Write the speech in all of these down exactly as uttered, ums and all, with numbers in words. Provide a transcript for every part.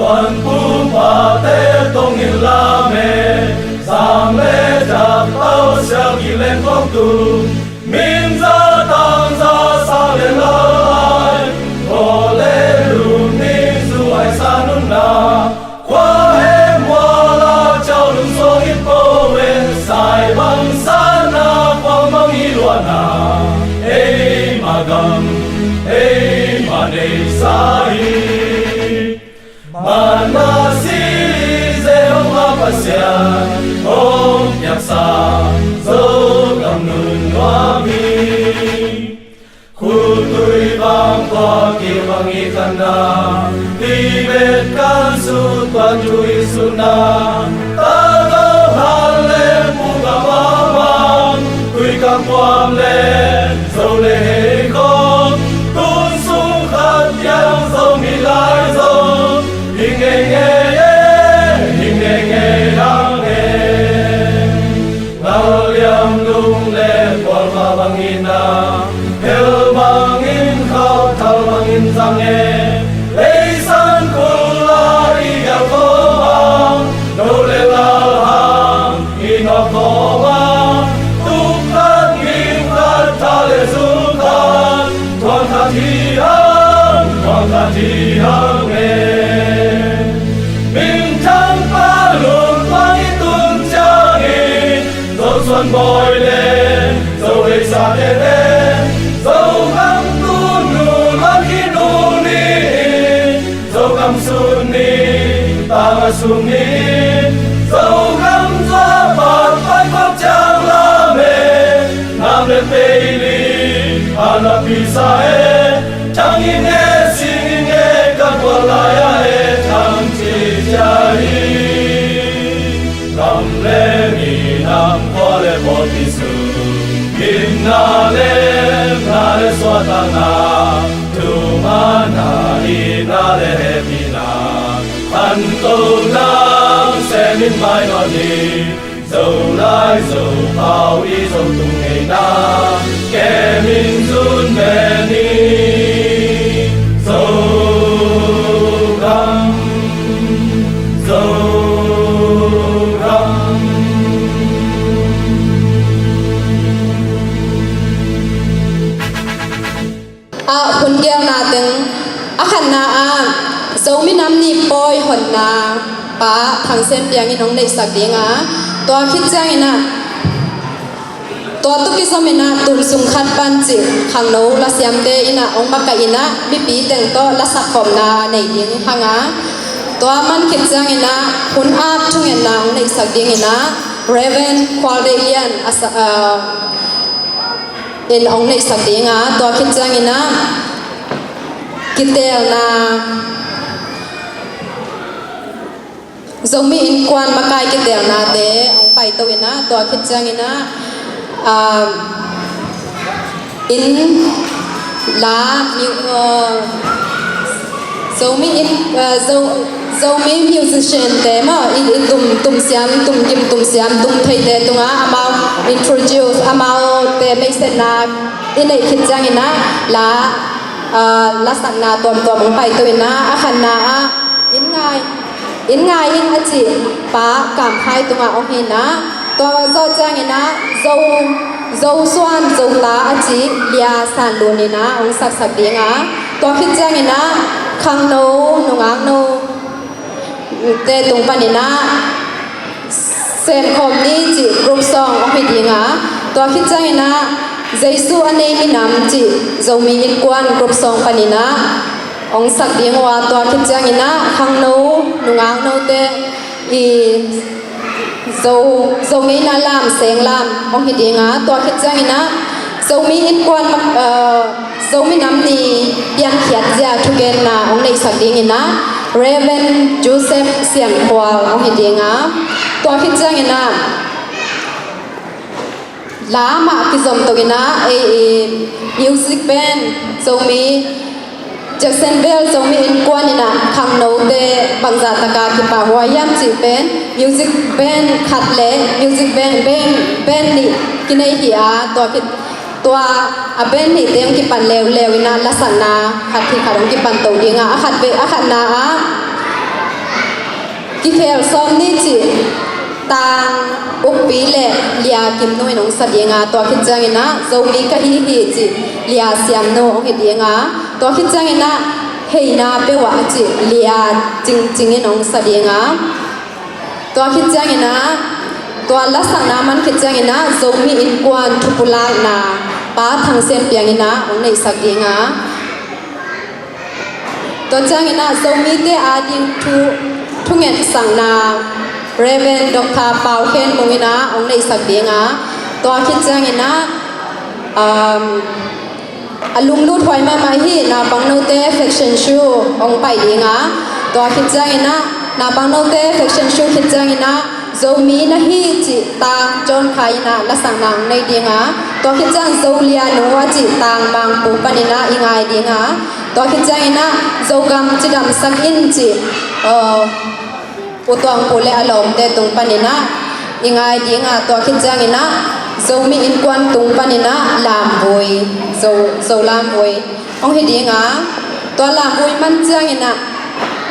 An pupate tong in la me, sang le jak tau sial ki leng kong tung, min za tang za sa le lai, ko le lu ni zu ai sa nun na, khua he mua la chau lung so in po e, sai bang sa na, khua mang i lua na, ei ma gam, ei ma nei sa i. Mana si ze hong a Pasian hong piaksa Zogam nun nuam hi. Khutui bang tua kibang i khanna, Tibet kan su tuan tui suna, ta do han le pu ka ma bang, tui ka kuam le Zo le hei khong, tun sung khat piang Zomi lai Zo, hi ngei ngei e, hi ngei ngei hang e. Ngal liam lung le kual ma bang ina, hel bang in khau thal bang in zang e, lei san kul la i gel ko bang, no le lal hang, i nawk khawm a, tuk khat, ging khat, tha le zu khat, thuang khat hi hang, thuang khat hi hang e. Minthang pa lungtuang i tun ciangin, Zo suan bawi le Zo ei sa tete, Zogam tunu lan hi nu ni, Zogam sun ni, tanga sun ni, Zogam zua pat pai khop ciang la me, nam le pei li, a na pi sa e, thang in e, sing in e, kan kual lai a e, thang ci cia hi. Gam le mi nam khua le pawlpi sun, ginna le na le suatana, thumana, ina le hehpihna, khanto nang sem in mai nawn ni. Zo lai Zo pau i Zo tung ngeina, kem in zun ve ni. Zogam, Zogam. A hun gelna teng, a khatna ah Zomi Nam Ni pawi honna pa Thang Sen Piang in hong neihsak ding a, tua khit ciangin ah, tua tawh kizom in ah, tun sung khat pan cih khangno lasiamte in ah hong makaih in ah, mipi teng tawh lasak khawmna nei ding hang a, tua man khit ciangin ah hun ap thungetna hong neihsak ding in ah, Reverend Khual Deih Lian a sa, ah, in hong neihsak ding a, tua khit ciangin ah kiteelna, Zomi Innkuan makai kiteelnate hong paito in ah, tua khit ciangin ah, ah, inn la, mu-, ah, Zomi in, ah, Zo-, Zomi musician te maw, i, i tum, tum siam, tum gim, tum siam, tum theite tungah amau introduce, amaute meisetna i neih khit ciangin ah la, ah, lasakna tuamtuam hong paito in ah, a khatna ah, Inn ngai, inn ngai in a cih pa Kam Khai tungah hong hi in ah, tua zawh ciangin ah Zo, Zo suan, Zo ta a cih Lia San Lun in ah hong saksak ding a, tua khit ciangin ah khangno, nungakno te tung panin ah Sem Khawm Ni cih group song hong hi ding a, tua khit ciangin ah Jesu A Nei Minam cih Zomi Innkuan group song panin ah hong sak ding uh a, tua khit ciangin ah khangno, nungaknote i Zo, Zo ngeina lam, seng lam hong hi ding a, tua khit ciangin ah Zomi Innkuan, eh, Zomi Nam Ni piankhiat zia thugenna hong neihsak dingin ah Reverend Joseph Sian Khual hong hi ding a, tua khit ciangin ah la mah kizom tawh in ah, ei, i music band, Zomi, Jacksonville Zomi Innkuan in ah khangnote bangzah taka kipahhuai hiam cih pen music band khat le music band, band, band nih kinei hi a, tua khit, tua a band nihte hong kipan leuleu in ah lasakna khat hi khat hong kipan to ding a, a khat ve, a khatna ah Kikhel sawm nih cih tang ukpi le Lia Kimnu in hong sa dinga, tua khit ciangin ah Zomi ka hi hi cih Lia Siamnu hong hi dinga, tua khit ciangin ah Heina peuh ah a cih Lia Cingcing in hong sa dinga, tua khit ciangin ah tua lasakna man khit ciangin ah Zomi Innkuan thupulakna Pa Thang Sian Piang in ah hong neihsak dinga, tua ciangin ah Zomite ading thu, thungetsakna Reverend Doctor Pau Khen Mung in ah hong neihsak dinga, tua khit ciangin ah, um, a lunglut huai mahmah hi naupang note fashion show hong pai dinga, tua khit ciangin ah naupang note fashion show khit ciangin ah Zomi na hi cih tang John Khai in ah lasakna hong nei dinga, tua khit ciang Zo Lia Nu a cih tang Mangpu panin ah i ngai dinga, tua khit ciangin ah Zogam cidamsak in cih, uh, U Tuang Pu le a lawmte tung panin ah i ngai dinga, tua khit ciangin ah Zomi Innkuan tung panin ah lamvui, Zo, Zo lamvui hong hi dinga, tua lamvui man ciangin ah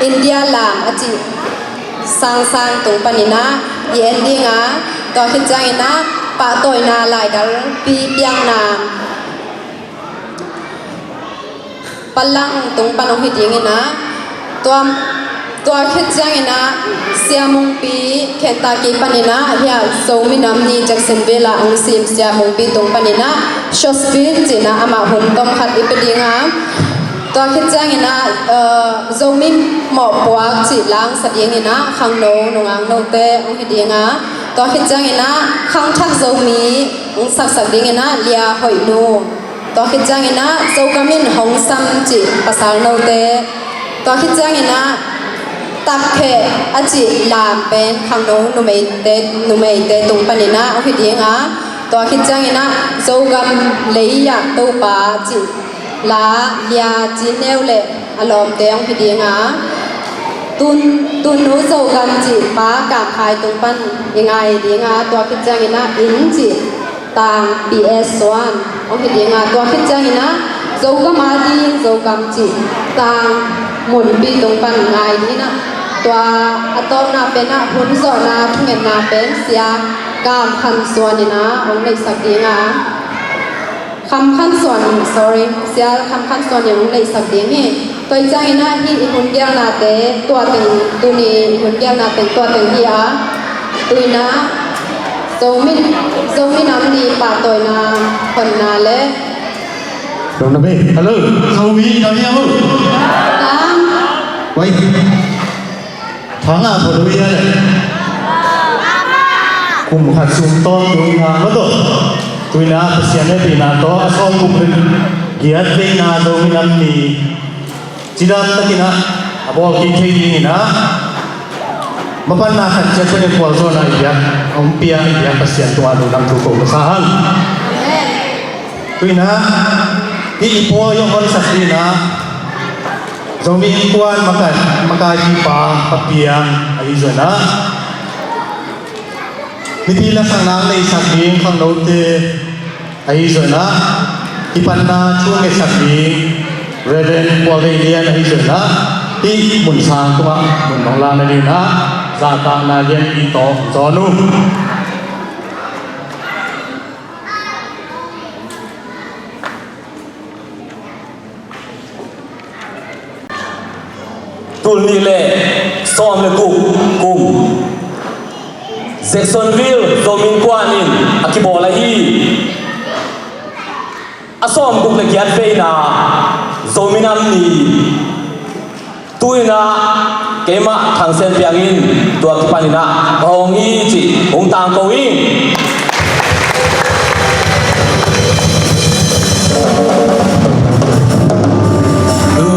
India lam a cih Sangsang tung panin ah i en dinga, tua khit ciangin ah pahtawina laidalpi piakna Palang tung pan hong hi dingin ah, tua, tua khit ciangin ah Sia Mungpi Kentucky panin ah, hiah Zomi Nam Ni Jacksonville ah hong sim Sia Mungpi tung panin ah short speech cih in ah amah hun tom khat i pia dinga, tua khit ciangin ah, eh, Zomi Mawhpuak cih la hong sa dingin ah khangno nungak note hong hi dinga, tua khit ciangin ah khangthak Zomi hong saksak dingin ah Lia Hoih Nu, tua khit ciangin ah Zogam in hong sam cih pasal note, tua khit ciangin ah Takkheh a cih lam pen khangno numeite, numeite tung panin ah hong hi dinga, tua khit ciangin ah Zogam Lei ah Topa cih la Lia Cin Neu le a lawmte hong hi dinga, Tun, Tunnu Zogam cih Pa Kam Khai tung pan i ngai dinga, tua khit ciangin ah Inn cih tang P S Suan hong hi dinga, tua khit ciangin ah Zogam a ding Zogam cih tang Munpi tung pan ngai dinga, tua a tawpna pen ah hun zawhna thungetna pen Sia Kam Khan Suan in ah hong neihsak dinga, Kham Khan Suan, sorry, Sia Kham Khan Suan in hong neihsak ding hi. Tua ciangin ah hih i hun gelnate tua teng, tuni i hun gelna teng tua teng hi a, tu in ah Zomi, Zomi Nam Ni pahtawina honna le. Hello, Zomi Nam Ni a mu. Tang. Wai. Thang a pho dui a le. Kum khat sung tawh tung hang maw tawh. Tu in ah Pasian hehpihna tawh a sawmguk le giat veina Zomi Nam Ni cidam takin ah a bawl kik thei dingin ah mapanna khat ciat pen i pualzawhna i biak, a hong pia i biak Pasian tungah lungdam thu ko ka sa hang. Tu in ah hih i puak i hong honsak dingin ah Zomi Innkuan makai, makaipipa Pa Piang ahi zongin ah, mipi lasakna hong neihsak ding khangnote ahi zongin ah, i panna thu hong ngetsak ding Reverend Pual Vei Lian ahi zongin ah, hih mun sang tungah mun hong lakna dingin ah zahtakna lianpi tawh hong zawn uh. Tul nih le sawm le guk kum Jacksonville Zomi Innkuan in a kibawl ahi a sawmguk le giat veina Zomi Nam Ni. Tu in ah keimah Thang Sen Piang in tua kipan in ah ka hong hi cih hong tangko ing.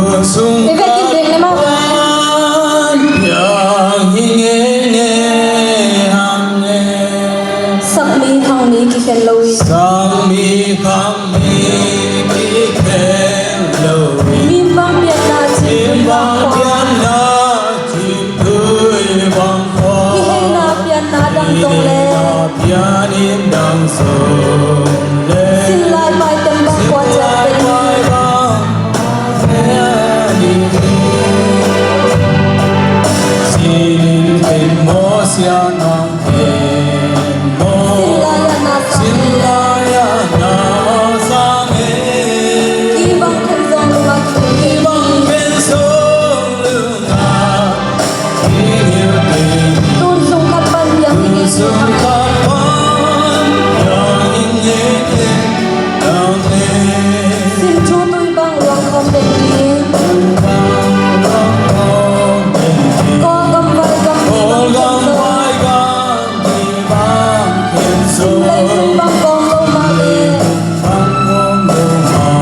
I vekin ding ni maw? Sakmi khangmi kikhen lo in. Sakmi khangmi kikhen lo in. Mim bang pianna cin tui bang khua. Mim bang pianna cin tui bang khua. Mihei na pianna dang zong le. Mihei na pian in dang zong le. Sin lai pai tem bang khua ciat pen. Sin lai pai bang khua ciat pen. Sin in Pasian bang khen maw? Sin lai-ah na sang e. Sin lai-ah na sang e. Kibang khen zong lungah kibang. Kibang khen zong lungah kibang. Tun sung khat pan biang hi nge. Tun sung khat pan biang hi nge. Sin thu tui bang luang khawm den hi. Kawlgam vaigam kibang khen zo. Sim lei tui bang kawm lo mah leh,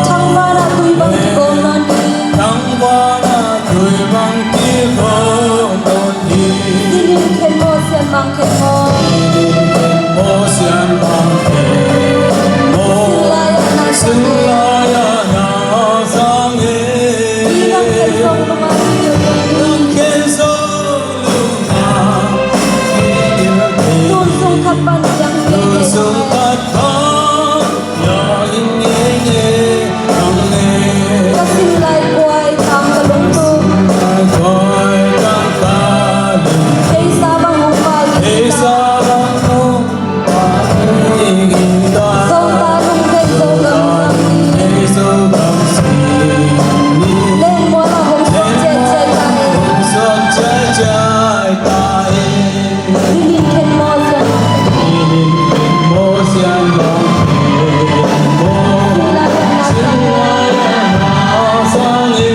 thangvan ah tui bang kikawm nawn hi. Thangvan ah tui bang kikawm nawn hi. Sin in khen maw, sian bang khen maw? Sin in khen maw, sian bang khen maw? Sin lai-ah na sang e. Sin lai-ah na sang e. Kibang khen zong lungah kibang. Kibang khen zong lungah kibang. Tun sung khat pan biang hi nge. Tun sung khat pan biang hi nge. Ka sin lai kuai tang ka lungtum. Kuai tang ka lungtum. Theisa bang hong pal ding hi ta. Theisa bang hong pal ding hi ta. Zo ta lungdei Zogam sim ni. Zogam sim ni. Lengmual ah hong suak ciaicia ta e. Hong suak ciaicia ta e. Sin in khen maw, sian bang khen maw? Sin in khen maw, sian bang khen maw? Sin lai-ah na sang e. Sin lai-ah na sang e.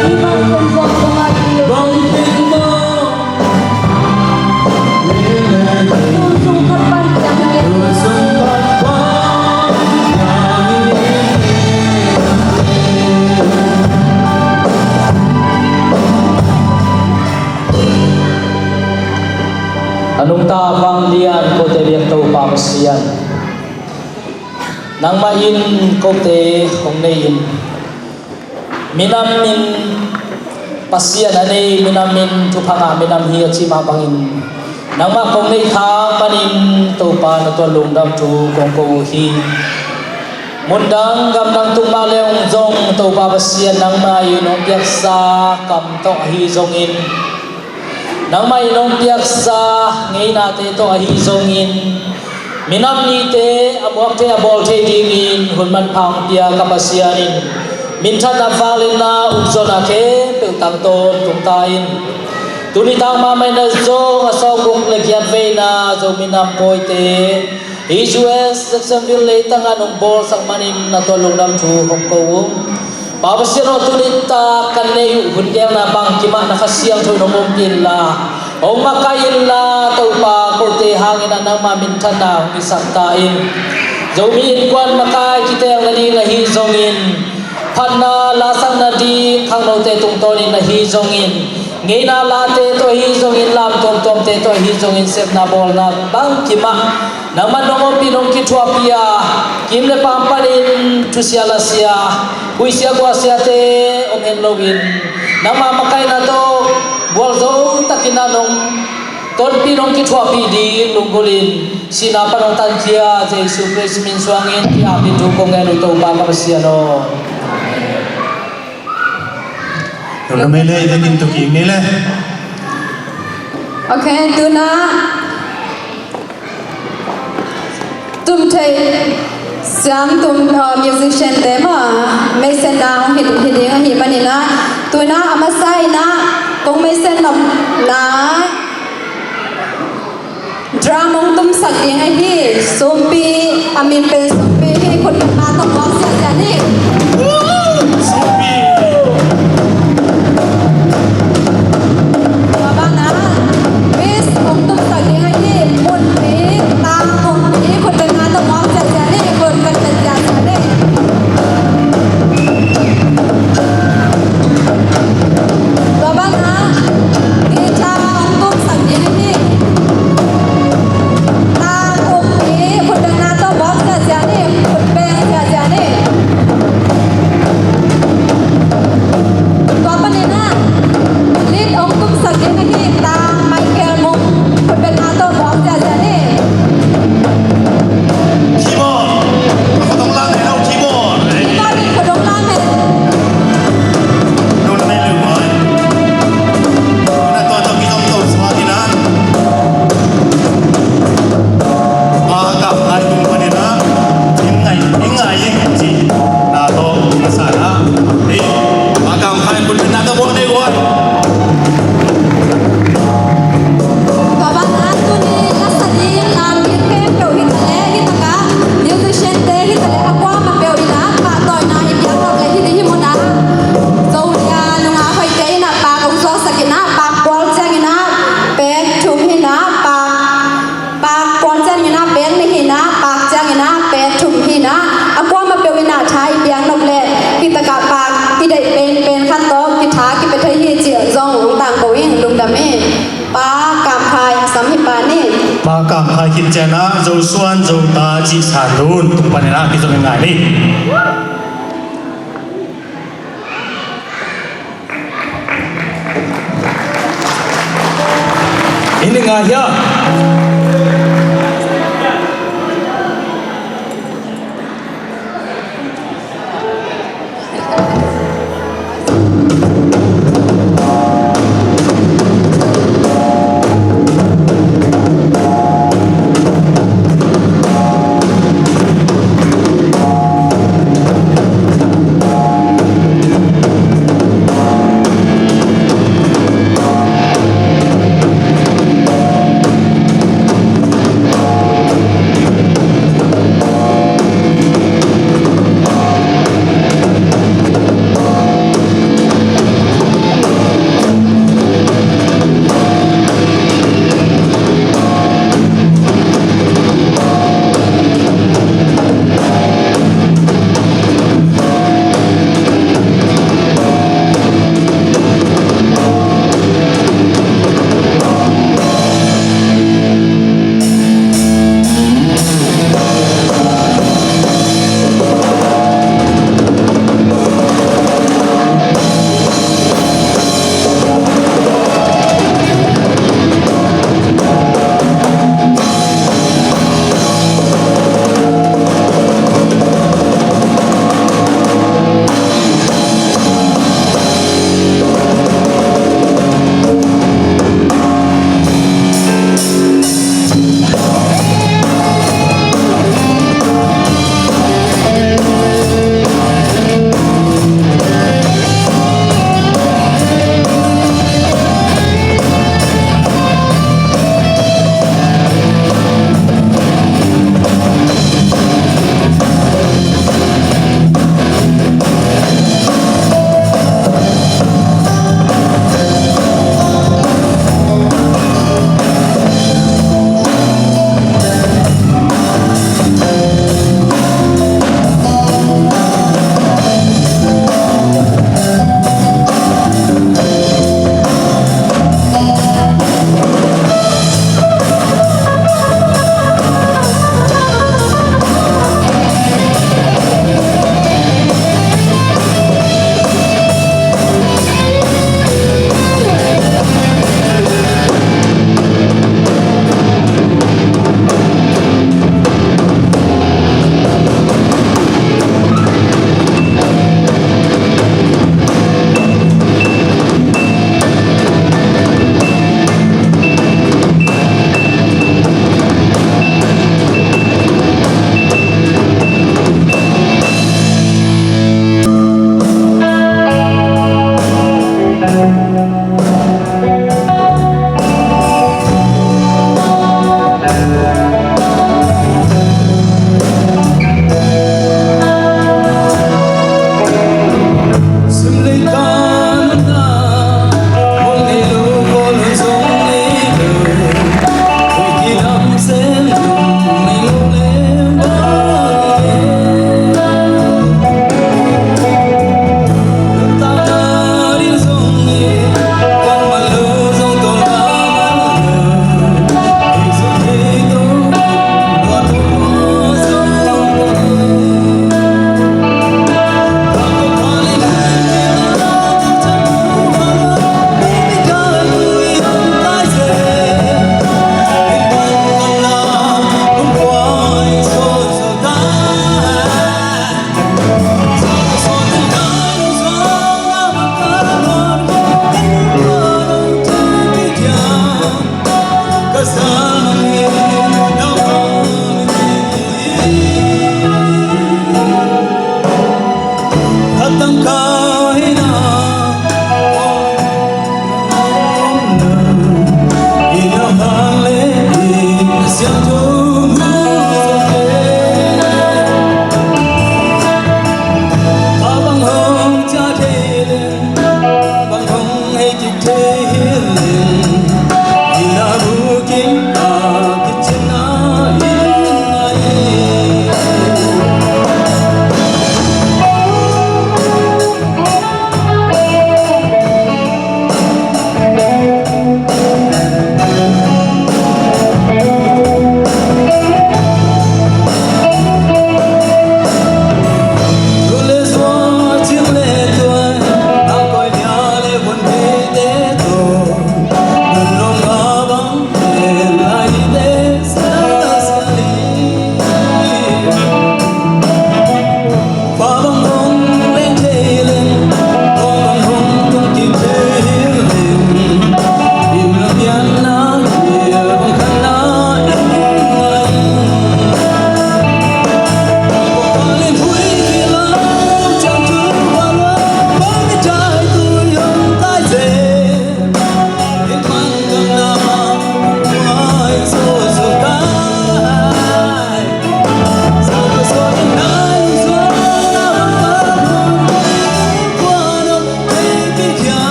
Kibang khen zong lungah kibang. Kibang khen zong. Tun sung khat pan biang hi nge. Tun sung khat pan biang hi nge. A nungta vanglian kote biak Topa Pasian, nangmah in kote hong nei in, minam in Pasian a nei, minam in thupha ngah minam hi a ci mah bangin, nangmah kong neih thang manin Topa na tuan lungdam thu kong ko uh hi. Mundang gamdang tung mah leng zong Topa Pasian, nangmah in hong piaksa kam tawh ahi zongin, nangmah in hong piaksa ngeinate tawh ahi zongin, minam nite a muak thei a bawl thei dingin hun manpha hong pia ka Pasian in, minthanna vangliatna ukzawhna khempeuh tang tawntung ta in. Tuni tang mahmah in a zong a sawmguk le giat veina Zomi Nam Pawite hih U S Jacksonville leitangah nong bawlsak manin na tuan lungdam thu hong ko ung. Pa Pasian aw, tuni tak kan neih uh hun geelna bangkim ah na Kha Siangtho in hong ompih inla, hong makaih inla, Topa kote hangin ah nangmah minthanna hong hisak ta in. Zomi Innkuan makai kiteel nading ahi zongin, phatna lasak nading khangnote tungtawnin ahi zongin, ngeina late tawh ahi zongin, lam tuamtuamte tawh ahi zongin, sepna bawlna bangkim ah nangman nong ompih nong kithuahpih a, kim le paam panin thusia lasia, huihsia guahsiate om het loin, nangmah makaihna tawh gualzo takin ah nong tonpih nong kithuahpih ding lunggulhin, sihna pan hong tankhia Jesu Khrist min suangin ki-apin thu kong ngen uh, Topa ka Pasian aw. Tua ka mei le, i dekin tuk ing ni le. Ok, tuna tum thei siam tum, uh, musician te maw, meisen dang hi, hi ding ahi manin ah, tuna a masa in ah kong meisen nopna drum hong tumsak ding ahi, Sumpi, a min pen Sumpi hi, khut beng na tawh muak ziahziah ni. Sumpi. Tua banah, bass hong tumsak ding ahi, Munpi, tang Munpi, khut beng na tawh muak ziahziah ni, khut beng na tawh ziahziah ni. Tua banah guitar hong tumsak ding ahi. Tang Munpi, khut beng na tawh muak ziahziah ni, khut beng ziahziah ni. Ong tangko in, lungdam in. Pa Kam Khai sam hi pa ni. Pa Kam Khai khit ciangin Zo Suan Zo Ta cih san dun tung panin a kizom in ngai ni. In i ngai hia?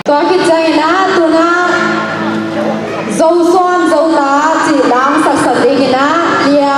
Tua khit ciangin ah tuna Zosuan Zota cih lam saksak dingin ah Lia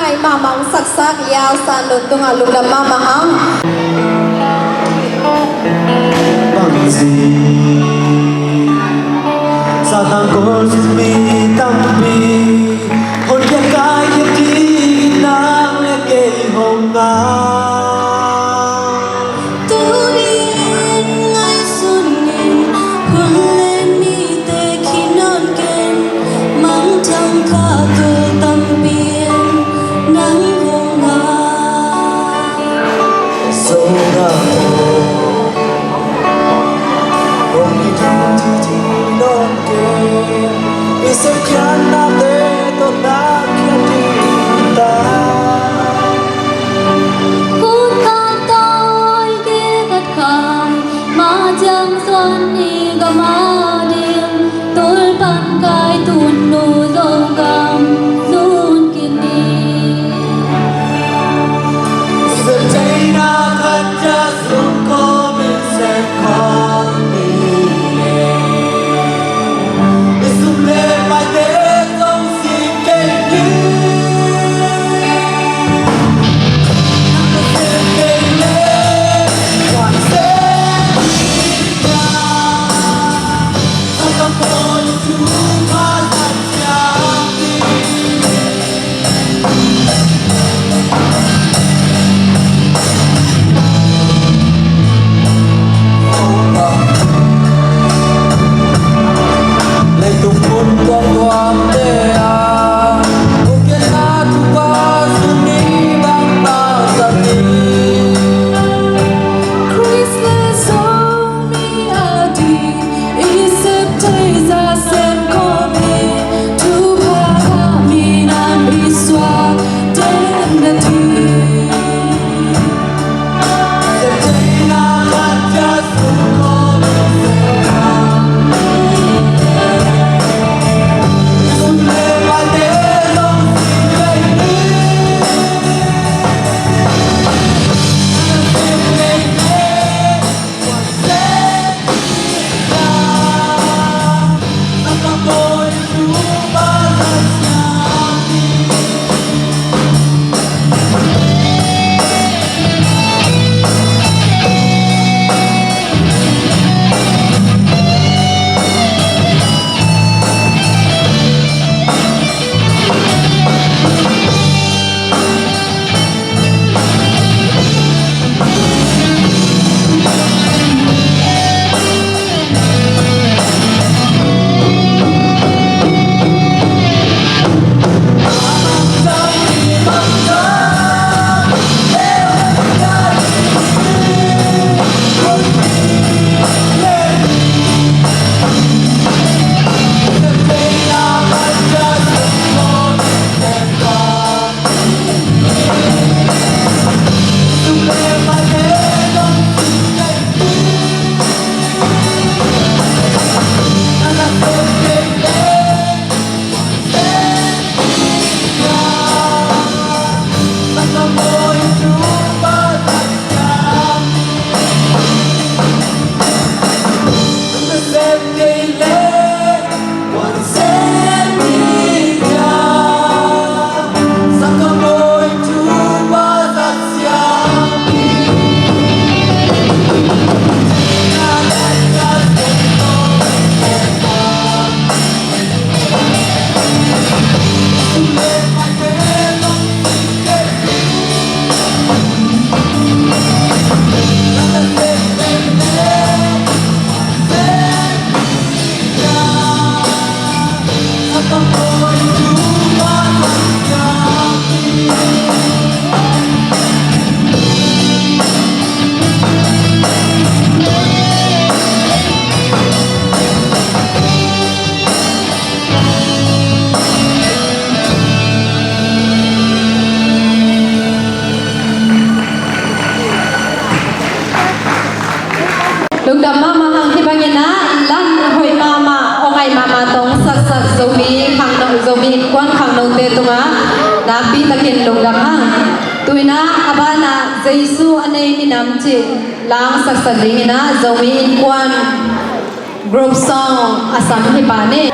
Ai mahmah hong saksak Liau San Lun tungah lungdam mahmah hang. Bangci satang kol mi tampi hong kia kai kia ding nang le kei hong ngak. Tuni-in ngaihsun in hun le nite khih nawn kei, mangthang kha tul tampi in nang hong ngak. Zo ngak aw, hong hi ding thithin nawn kei, i sepkhiatnate tawh na khiat ding ta. Khut khat tawh i kikhat khat, mah ciang Suan i gam ading, tul pan kai Tunnu Zogam zun khin ni. Sep theihna khat ciat sung khawm in sep khawm ni. I sum le paite zong sing kei ni. Leitung mun tuamtuamte ah, hong khiatna thupha suni bang masa ni. Khrist le Zomi ading i sep thei zah sem khawm hi. Thupha ngah mi nam i suak den na ti. Lungdam mahmah hang. Hih bangin ah lam hoih mahmah, aw ngai mahmah tawh hong saksak Zomi khangno, Zomi Innkuan khangnote tungah nakpi takin lungdam hang. Tu-in ah a banah Jesu a nei minam cih la hong saksak dingin ah Zomi Innkuan group song a sam hi pah ni.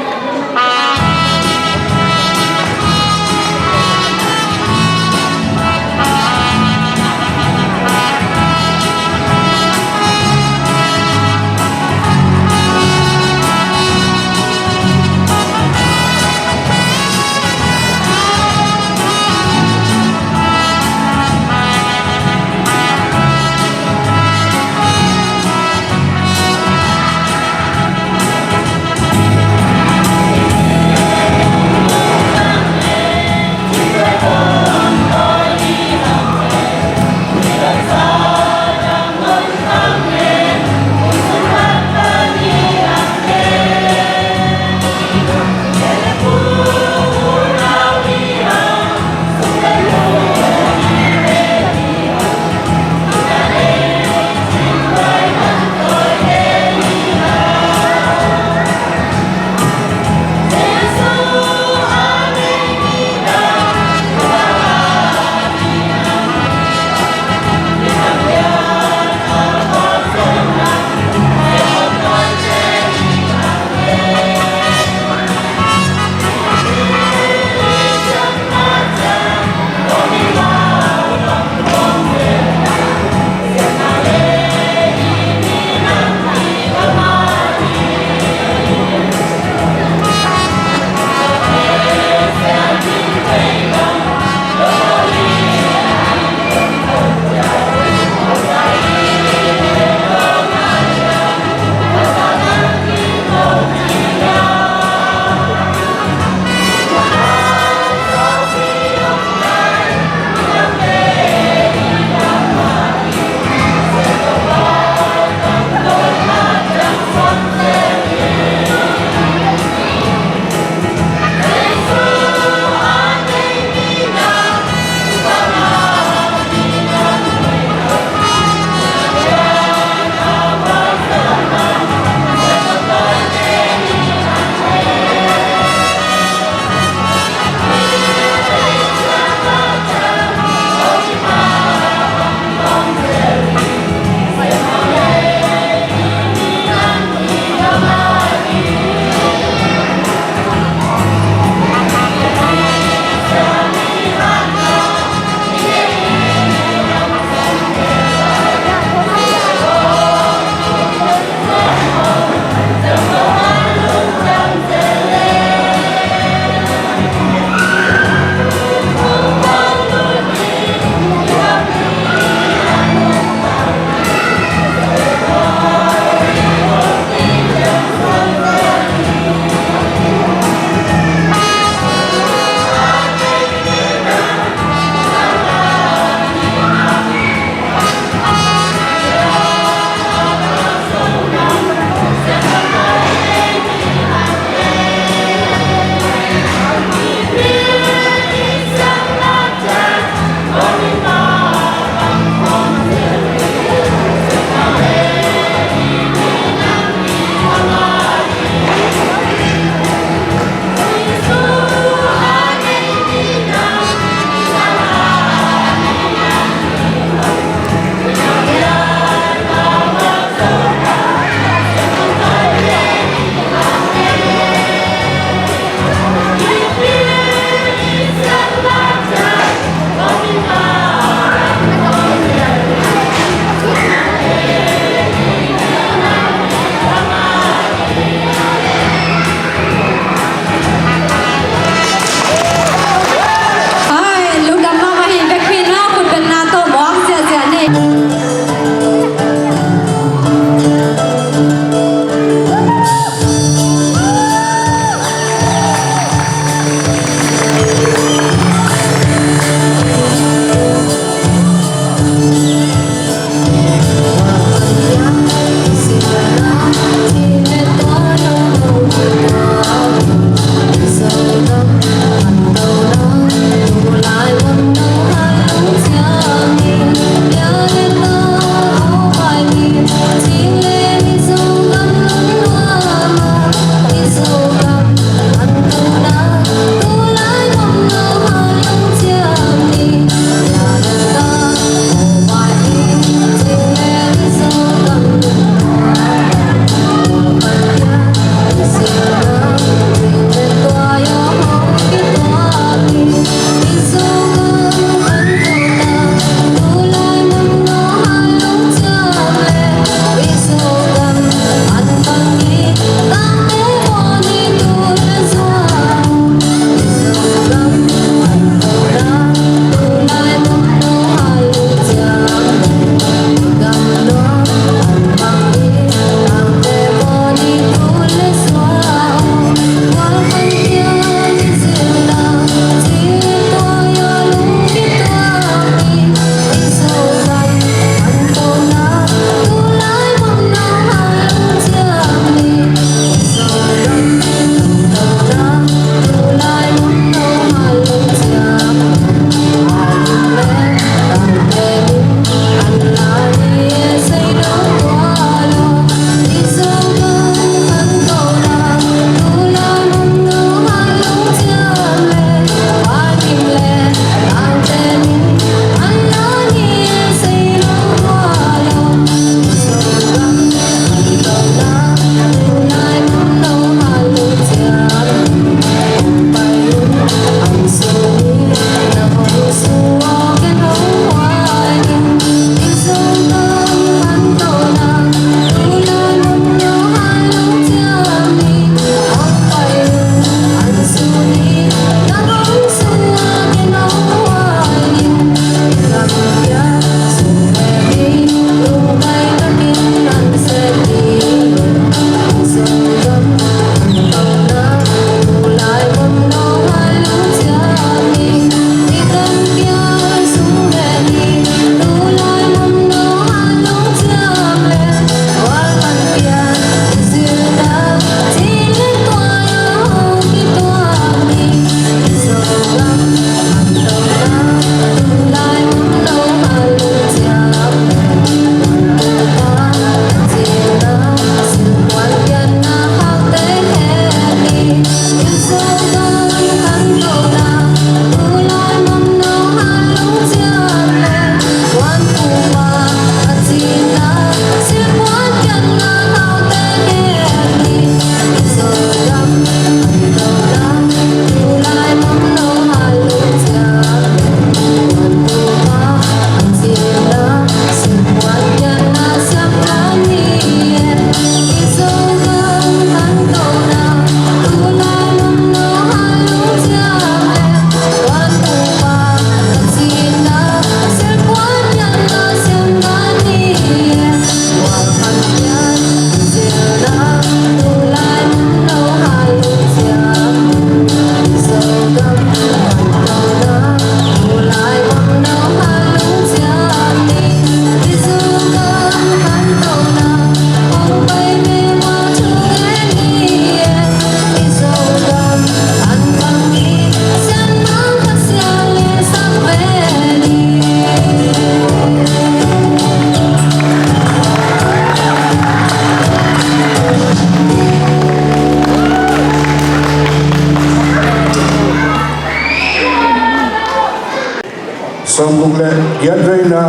Sawmguk le giat veina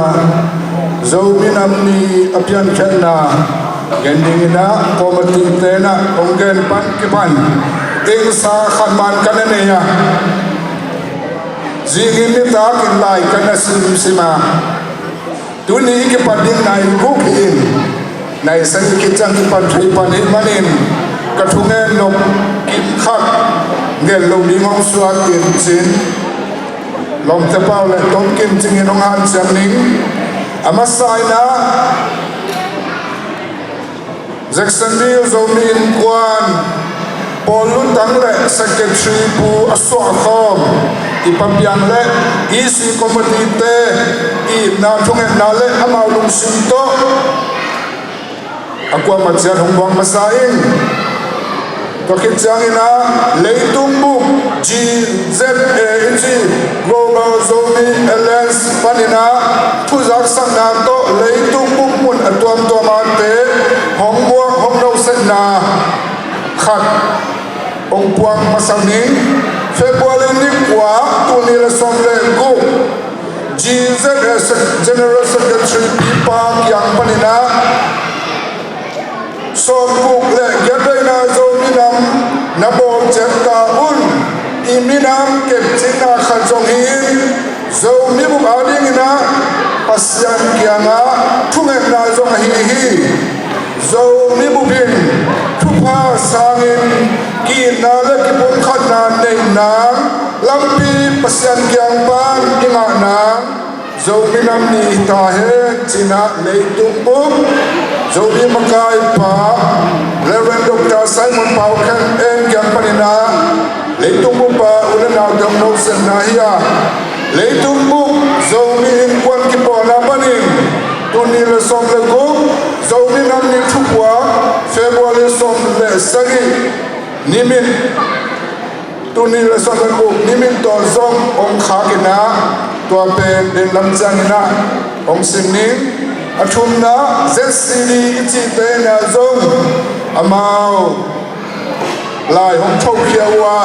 Zomi Nam Ni a piankhiatna gen dingin ah committee-te in ah hong gen pan kipan teng sa khat man ka na nei a, zingin nitakin lai ka na simsim a, tuni i kipat ding nai guk hi in, nai sagih khit ciang kipan thei pan hi manin ka thungen nop kim khat gen lo ding hong suak in cin Lawmte Pau le Tom Kim Cing in hong hanciam ning. A masa in ah Jacksonville Zomi Innkuan Paul Lutang le Secretary Pu a suahkhawm i Pa Piang le E C committee-te i itna thungetna le amau lungsim tawh a kuamah ciat hong buang masa in. Tua khit ciangin ah leitung bup G Z A i ci Global Zomi Alliance panin ah thuzaksakna tawh leitung bup mun a tuamtuam a te hong buak hong nosetna khat hong puang masa ning. February ni kua, tul nih le sawm le guk, G Z A Sec-, General Secretary Pipa kiang panin ah sawmguk le giat veina Zomi Nam na bawl ciat ta un. I minam kepcingna khat zong hi in, Zomi bup adingin ah Pasian kiangah thungetna zong ahi hi. Zomi bup in thupha sangin ki-itna le kipumkhatna neih nang lampi Pasian kiang pan i ngah nang Zomi Nam Ni hi ta hen ci-in ah leitung bup Zomi makaipa Reverend Doctor Simon Pau Khen En kiang panin ah leitung bup a u le naute hong nosetna hi a, leitung bup Zomi Innkuan kipawlna panin tul nih le sawm le guk Zomi Nam Ni thupuak February sawm le sagih nimin, tul nih le sawm le guk nimin tawh zong hong khak in ah, tua pen den lam ciangin ah hong sim ning. A thumna Z C D i cihte in ah zong amau lai hong thokhia uh a,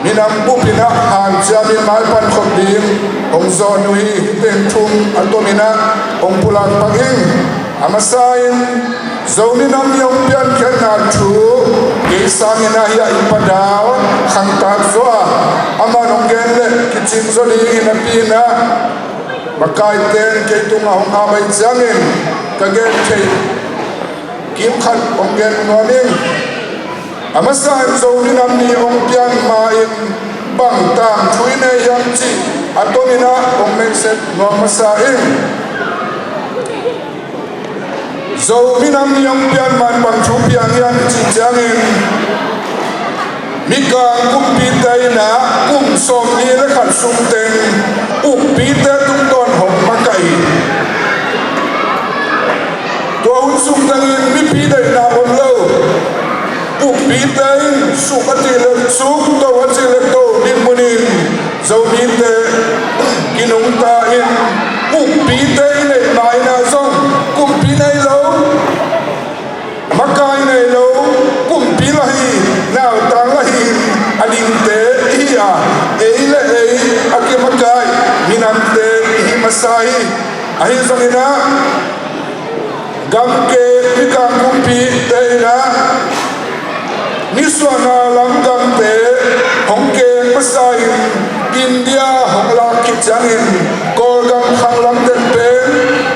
minam bup in ah hanciamin maipan khop ding hong zawn uh hi. Hih teng thum a tomin ah hong pulak pak ing. A masa in Zomi Nam Ni hong piankhiatna thu kei sangin ah hi a i Pa Dau Khang Tak Zaw a, aman hong gen le kicing zaw dingin a pi in ah makaite in kei tungah hong ap ahih ciangin ka gen theih kim khat hong gen nuam ing. A masa in Zomi Nam Ni hong pian ma-in bang tangthu i nei hiam cih a tomin ah hong message nuam masa ing. Zomi Nam Ni hong pian ma-in bang thu piang hiam i cih ciangin Mikang kumpite in ah kum sawmnih le khat sung teng ukpite tungtawn hong makaih hi. Tua hun sung tengin mipi deihna om lo. Ukpite in suk a cih le suk, to a cih le to dinmun in Zomite kinungta in ukpite i neih ma-in ah zong kumpi nei lo, makai nei lo, kumpi la hi, nautang la hi, a dingte i hi a, ei le ei a kimakai minamte i hi masa hi. Ahi zongin ah gamkeng Mikang kumpite in ah nisuahna lam gamte hong keng masa in India hong lak khit ciangin Kawlgam khang lam den pen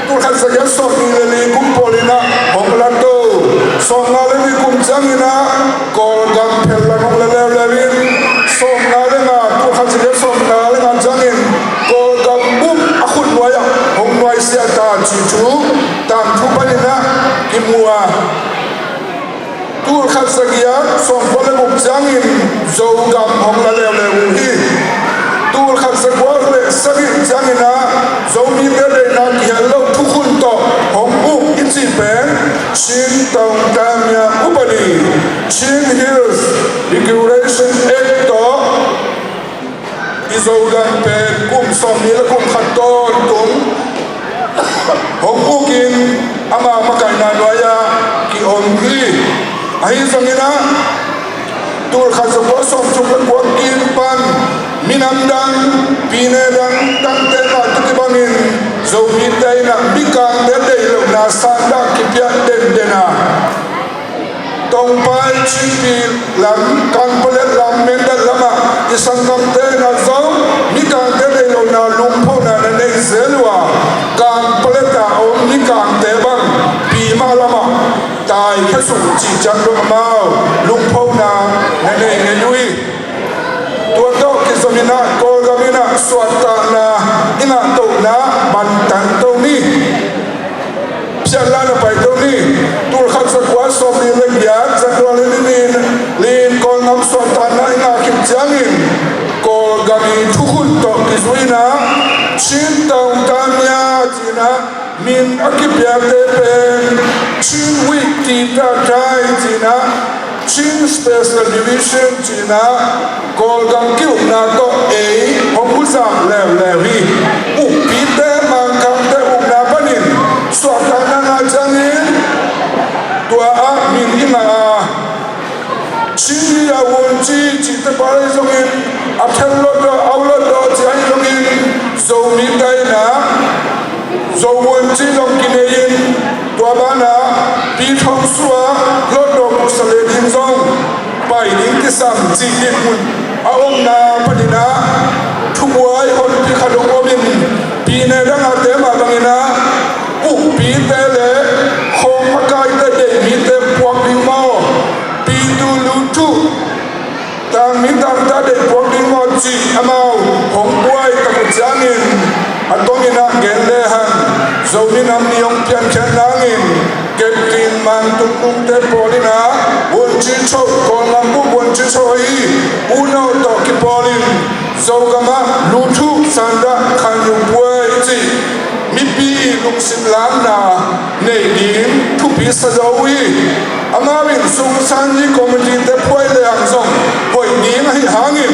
tul khat za giat sawmnih le li kum pawl in ah hong la to. Sawmnga le nih kum ciangin ah Kawlgam phel lam hong la leuleu in, sawmnga le nga, tul khat za giat sawmnga le nga ciangin Kawlgam bup a khut nuai ah hong nuaisiah ta cih thu tangthu panin ah kimu a, tul khat za giat sawmkua le guk ciangin Zogam hong la leuleu uh hi. Tul khat za kua le sagih ciangin ah Zomite deihna kihel lo thukhun tawh hong uk i cih pen Chin Taung Tamia Upadi, Chin Hills Regulation Act tawh i Zogam pen kum sawmnih le kum khat tawntung hong uk in ama makaihna nuai-ah ki-om hi. Ahi zongin ah tul khat za kua sawmthum le kua kim pan minam dang, pine dang, dangte Zomite in ah Mikangte deih lohna sandah kipiak denden a, Tongpai, Chinpi lam, Kanpetlet lam, Mindat lamah i sanggamte in ah zong Mikangte deih lohna lungphona na nei zel uh a, Kanpetlet a om Mikangte bang Pima lamah taikhia suk cih ciang dong amau lungphona na nei ngei uh hi. Tua tawh kizom in ah Kawlgam in ah suahtakna i ngahtohna bantan to ni. Phiatla na pai to ni. Tulkhat zakua sawmli le giat, January ni nin Kawlgam suahtakna i ngah khit ciangin Kawlgam i thukhun tawh kizui in ah Chin Taung Tamia ci-in ah min a kipiakte pen Chin Wih Tita Tai ci-in ah, Chin Special Division ci-in ah, Kawlgam ki-ukna tawh ei hong huzap leuleu hi. Ukpite, Mangkangte ukna panin suahtakna ngah ciangin tua ah min i ngah a, Chin Yi Ya Wun Ci cihte pau ahi zongin, a Then Lotdaw, Au Lotdaw ci ahi zongin, Zomite in ah Zo Wun Ci zong kinei in, tua banah Pi Thong Sua Lotdaw Pu Sa Le ding zong pai ding kisam cih dinmun a omna panin ah thubuai honpi khat hong om in, pi ne dang a te mah bangin ah ukpite le khawng makaite deih mite puak ding maw, pi tu lu tu, tangmi tangta deih puak ding maw cih amau hong buai tak uh ciangin, a tawm in ah gen lehang, Zomi Nam Ni hong piankhiat nangin Captain Mang Tung Nungte pawl in ah Wun Ci Cho, Kawlgam bup Wun Ci Cho ahi unau tawh kipawl in Zogam ah lu tu sandah khan yu buai cih mipi lungsim lamna nei ding thupi sa zo uh hi. Amau in sung sangni committee te phuai lehang zong hoih ding ahih hangin,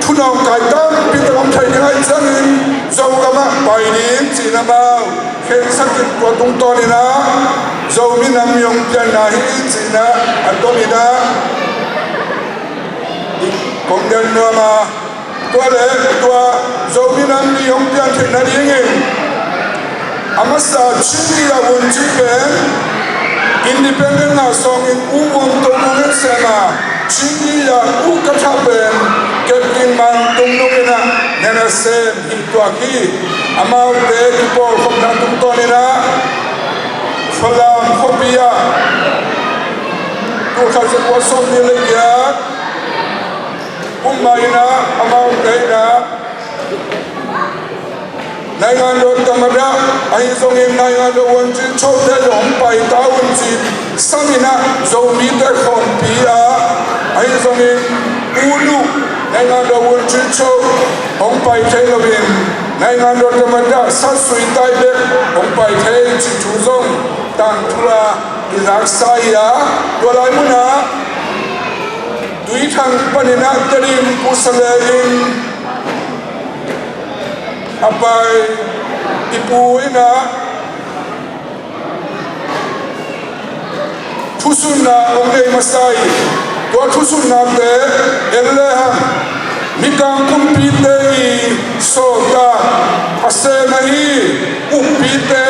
thunawngkai tampi tak om thei ding ahih ciangin Zogam ah pai ding ci-in amau khensak in, tua tungtawn in ah Zomi Nam Ni hong pianna hi ci-in ah a tawm in ah kong gen nuam a, tua le tua Zomi Nam Ni hong pian theihna dingin a masa Chin Yi Ya Wun Ci pen independent ngah sawngin U Wun Tung Nung in sem a, Chin Yi Ya U Ka Tha pen Captain Mang Tung Nung in ah na nasem hi tuak hi. Amaute kipawlkhopna tungtawn in ah Falam khuapi ah tulkhat zakua sawmli le giat kum mah in ah amaute in ah Naingandaw Tamadah ahi zongin Naingandaw Wun Ci Cho te zong hong pai ta un ci sam in ah Zomite khawmpi ah, ahi zongin U Luh, Naingandaw Wun Ci Cho hong pai thei loin Naingandaw Tamadah Sat Sui Tai bek hong pai thei cih thu zong tangthu a i zaksa hi a, tua lai munah Tuithang panin ah Tedim Pu Sa Le in a pai i pu in ah thusunna hong nei masa hi. Tua thusunnate en lehang Mikang kumpite i sawltak a sem ahi ukpite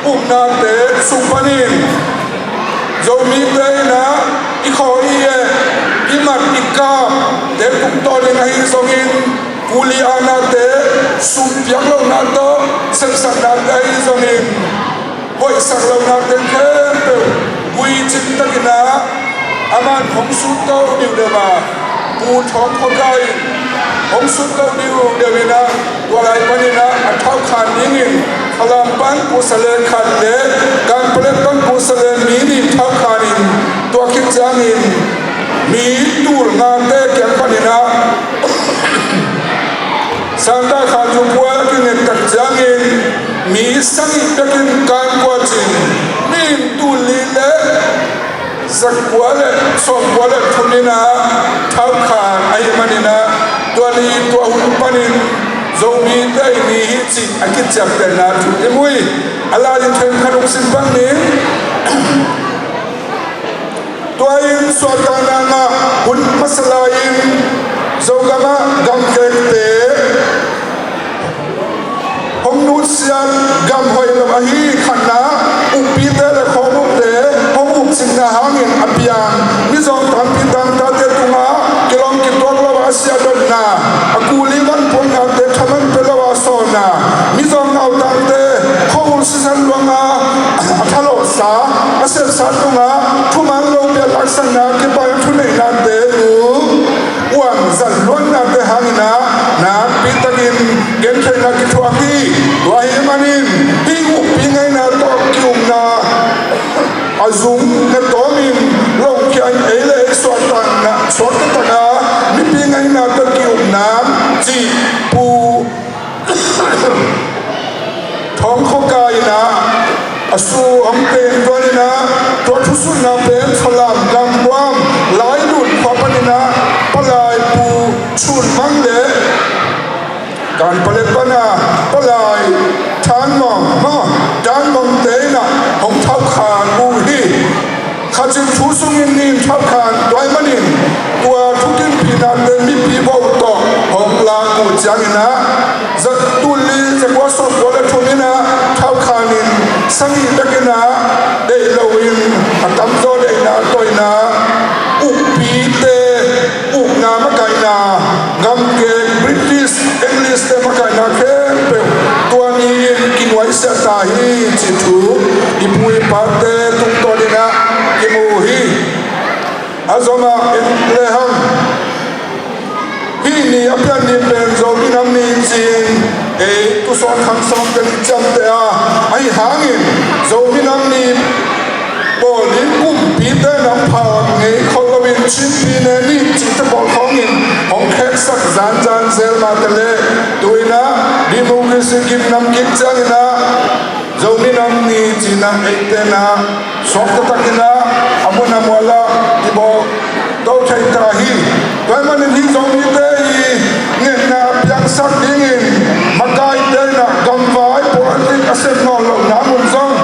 upnate sung panin Zomite in ah i khaw i eh, i mat i kap te tungtawnin ahi zongin, kuli anate sum piak lohna tawh, sepsaknate ahi zongin, hoihsak lohnate khempeuh guicin takin ah aman hong sutto diudiu a, Pu Thawng Khua Kai hong sutto diudiu in ah, tua lai panin ah a thaukhan dingin Falam pan Pu Sa Le khat le Kanpetlet pan Pu Sa Le mi nih thaukhan in, tua khit ciangin mi tul ngate kiang panin ah Santa Khan Zu Puai a kinget tak ciangin mi sagih bekin kan kuat in, mi tul li le zakua le sawmkua le thum in ah thaukhan ahih manin ah, tua ni tua hun panin Zomite ni hi cih a kiciaptehna thu i mu hi. A lai in khen khat hong sim pang ning. Tua in suahtakna ngah hun masa lai-in Zogam ah gamkekte hong nusia Su hong teng tuan in ah, tua thusuihna pen Falam gam Guam Lailut khua panin ah Palai Pu Chun Mang le Kan Palet pan a Palai Thang Mong, maw, Thang Mong te in ah hong thauhkhan uh hi. Kha cin thu sungin nin thauhkhan tuai manin tua thukimpihna te mipi bawh tawh hong lak uh ciangin ah, za, tul li za kua sawm kua le thum in ah thauhkhan in sangih takin ah deih loin a tamzaw deihna tawh in ah ukpite ukna makaihna, gamkek British, English te makaihna khempeuh tua ni-in kinuaisiah ta hi cih thu i pu i pate tungtawn in ah kimu hi. A zomah en lehang, hih ni a pian ni pen Zomi Nam Ni ci-in ei tusawn khang sawm pen i ciamteh a, ahi hangin Zomi Nam Ni bawl ding kumpite in ah pha ngei khol loin Chin Pyine Ni cihte bawl khawngin hong kheksak zanzan zel mah ta leh, tu in ah democracy gimnam kik ciangin ah Zomi Nam Ni ci-in ah eite in ah suakta takin ah a mun a mual ah i bawl to thei ta hi. Tua ahih manin hih Zomite i ngetna piangsak dingin makaite in ah gamvai politic a sep nawn lohna mun zong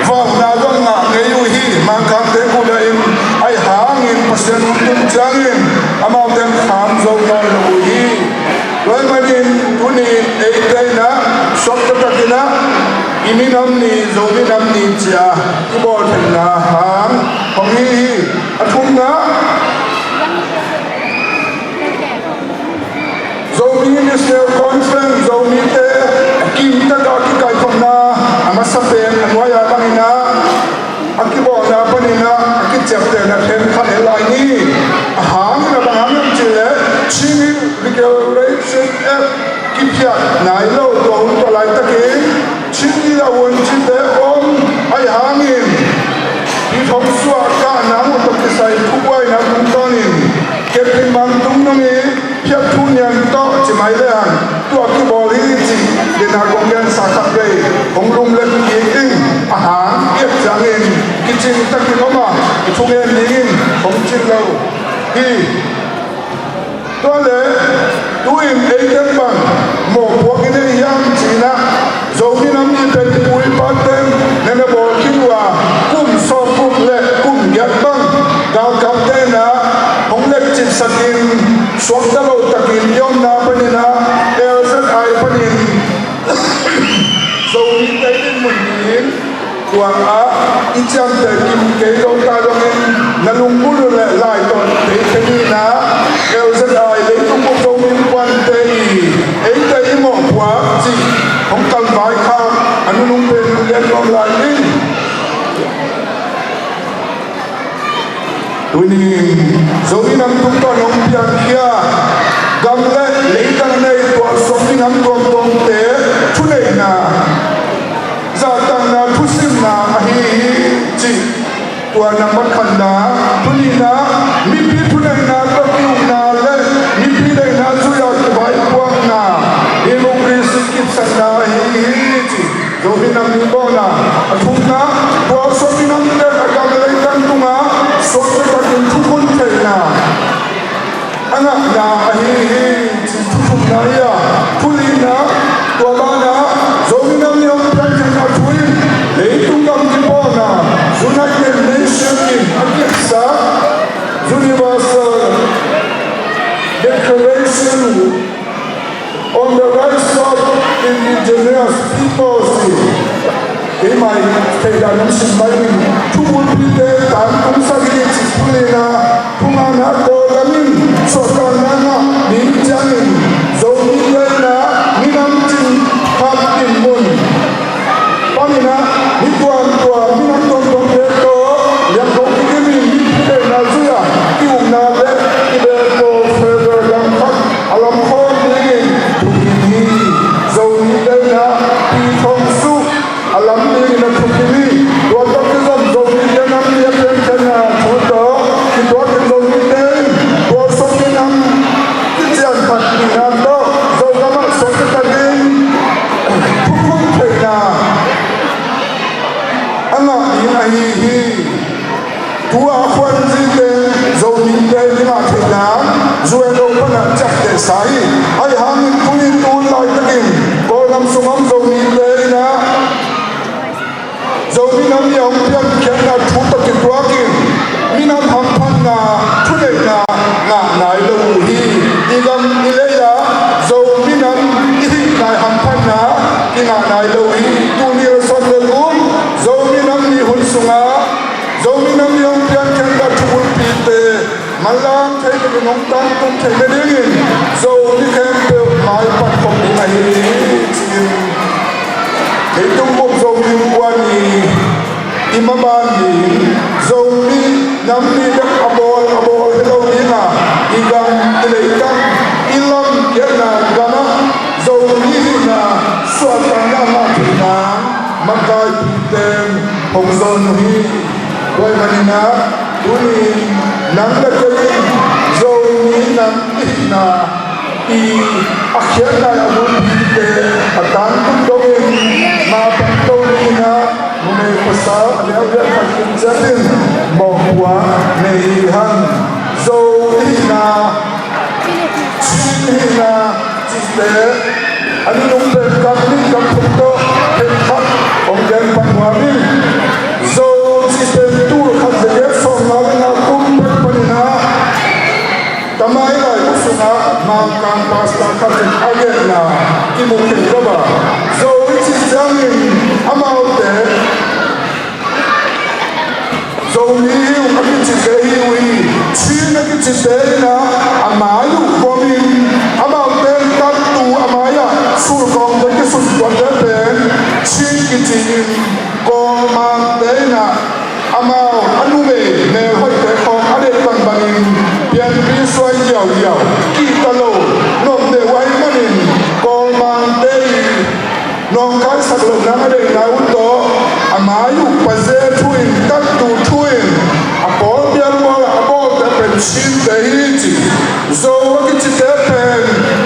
vauhna zong ngah ngei uh hi. Mangkangte kudahin ahi hangin Pasian hong tun ciangin amaute in kham zo nawn lo uh hi. Tua ahih manin tuni eite in ah suakta takin ah i minam ni, Zomi Nam Ni ci-a i bawl theihna hang hong hi hi. A thumna, Zomi National Conference, Zomite a kim taka kikaikhopna a masa pen a nuai-a bangin ah a kibawlna panin ah a kiciaptehna khen khat en lai ni. A hang in ah bang hang hiam cih leh Chin Declaration Act kiphiat nai lo tua hun tua laitakin Chin Ila Wun cite om ahi hangin, i thong suah kahna hun tawh kisai thubuaina tungtawnin kep in bang tung nung i phiat thu nian tawh ci mai lehang tua kibawl hi cih dena kong gensa khat vei hong lumlet kik ing. A hang i et ciangin kicing takin om a, i thugen dingin hong cin lo hi. Tua leh tu-in eite bang mawhpuak i nei hiam ci-in ah Zomi Nam Ni pen i pu i pate in na bawl khin uh a, kum sawmguk le kum giat bang galkapte in ah hong lekcipsakin suakta lo takin i omna panin ah L Z I panin Zomite dinmun ding tua ah i ciamteh kim kei lo ta zongin na lunggulh uh leh lai tawh tei khe ni in ah, L Z I leitung bup Zomi Innkuante i eite i mawhpuak cih hong kalvai kha a nunung pen gen nuam lai ning. Tuni-in Zomi Nam tungtawn hong piangkhia gam le leitang nei tualsuak minam tuamtuamte thuneihna, zahtakna thusimna ahi hi cih tua nambat khatna. Tua nihna, mipi thuneihna tawh ki-ukna le mipi deihna zui-a kivaipuakna, democracy kipsakna ahi hi cih Zomi Nam Ni bawlna. A thumna, tualsuak minamte a gam leitang tungah suakta takin thukhun theihna a ngahna ahi hi cih thu thumna hi a, thu lina, tua banah Zomi Nam Ni hong piantheihna thu in leitung gam kipawlna, United Nations in a kipsak Universal Declaration on the Rights of Indigenous Peoples hi. Keimah i theih dan hong sim mai ning. Thubulpite tangtungsak hi cih thu lina, thu ngana, Kawlgam in suahtakna ngah ding ciangin Zomi leina minam cing khat dinmun panin ah mi tuamtuam, minam tuamtuamte tawh liangko kikim in mipi deihna zui-a ki-ukna le kibelko federal gam khat a lam khawm dingin thukim hi. Zomi deihna pi thong suk a lam dingin a thukim hi. Tua tawh kizom Zomite nam ni a piankhiatna thu tawh kituakin Zomite in tualsuak minam kician khat dingna tawh Zogam ah Nai lo hi. Tuni la san le kum Zomi Nam Ni hun sungah Zomi Nam Ni hong piankhiatna thubulpite manlang thei, ka minung tangtung theih nadingin Zomi khempeuh maipat khop ding ahi hi, ci-in. Leitung bup Zomi Innkuan Ni i maban ding, Zomi Nam Ni bek a bawl a bawl hi lo ding a, i gam, i leitung, i lam kiatna gamah Zomi hihna suahtakna ngah theih nang makaipite in hong zawn uh hi. Tua ahih manin ah tuni-in nang le kei in Zomi Nam Ni hihna i a khiatna i a bulpite a tangtung dongin maipat lo dingin ah numei pasal a lianlian khat kim ciatin mawhpuak nei hi hang. Zo i hihna, Chin i hihna cihte a nunung pen kam nih kam thum tawh khenkhat hong gen pan nuam ing. Zo cihte tul khat za giat sawmnga le nga kum bek panin ah Tamai laibu sungah Mangkang pastor khat in a genna kimu khin lo a, Zo i cih ciangin amaute Zomi hi uh a kicite hi uh hi. Chin a kicite in ah a mai uh vomin amaute in tattu a mai-ah sulkawmte kisultuamte pen Chin kici-in Kawlmangte in ah amau a numei melhoihte khawng a deih bangbangin pianpih suai diaudiau kihta lo nopneh uh ahih manin Kawlmangte i nawngkaisak lohna a deihna uh tawh a mai uh paze thu-in tattu thu-in a pawl biakbual a bawlte pen Chinte hi ci. Zo a kicite pen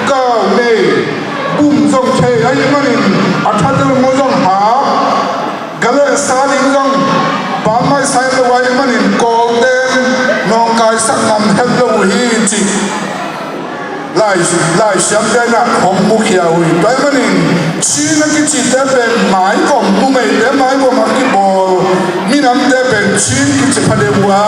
kau nei bum zong thei ahih manin a thatel mu zong hak, ga le sa ding zong pammaih sa lo ahih manin Kawlte in nawngkaisak ngam het lo uh hi cih lai, laisiamte in ah hong mukhia uh hi. Tua ahih manin Chin a kicite pen maivom, numeite maivom a kibawl minamte pen Chin kici pha deuh uh a,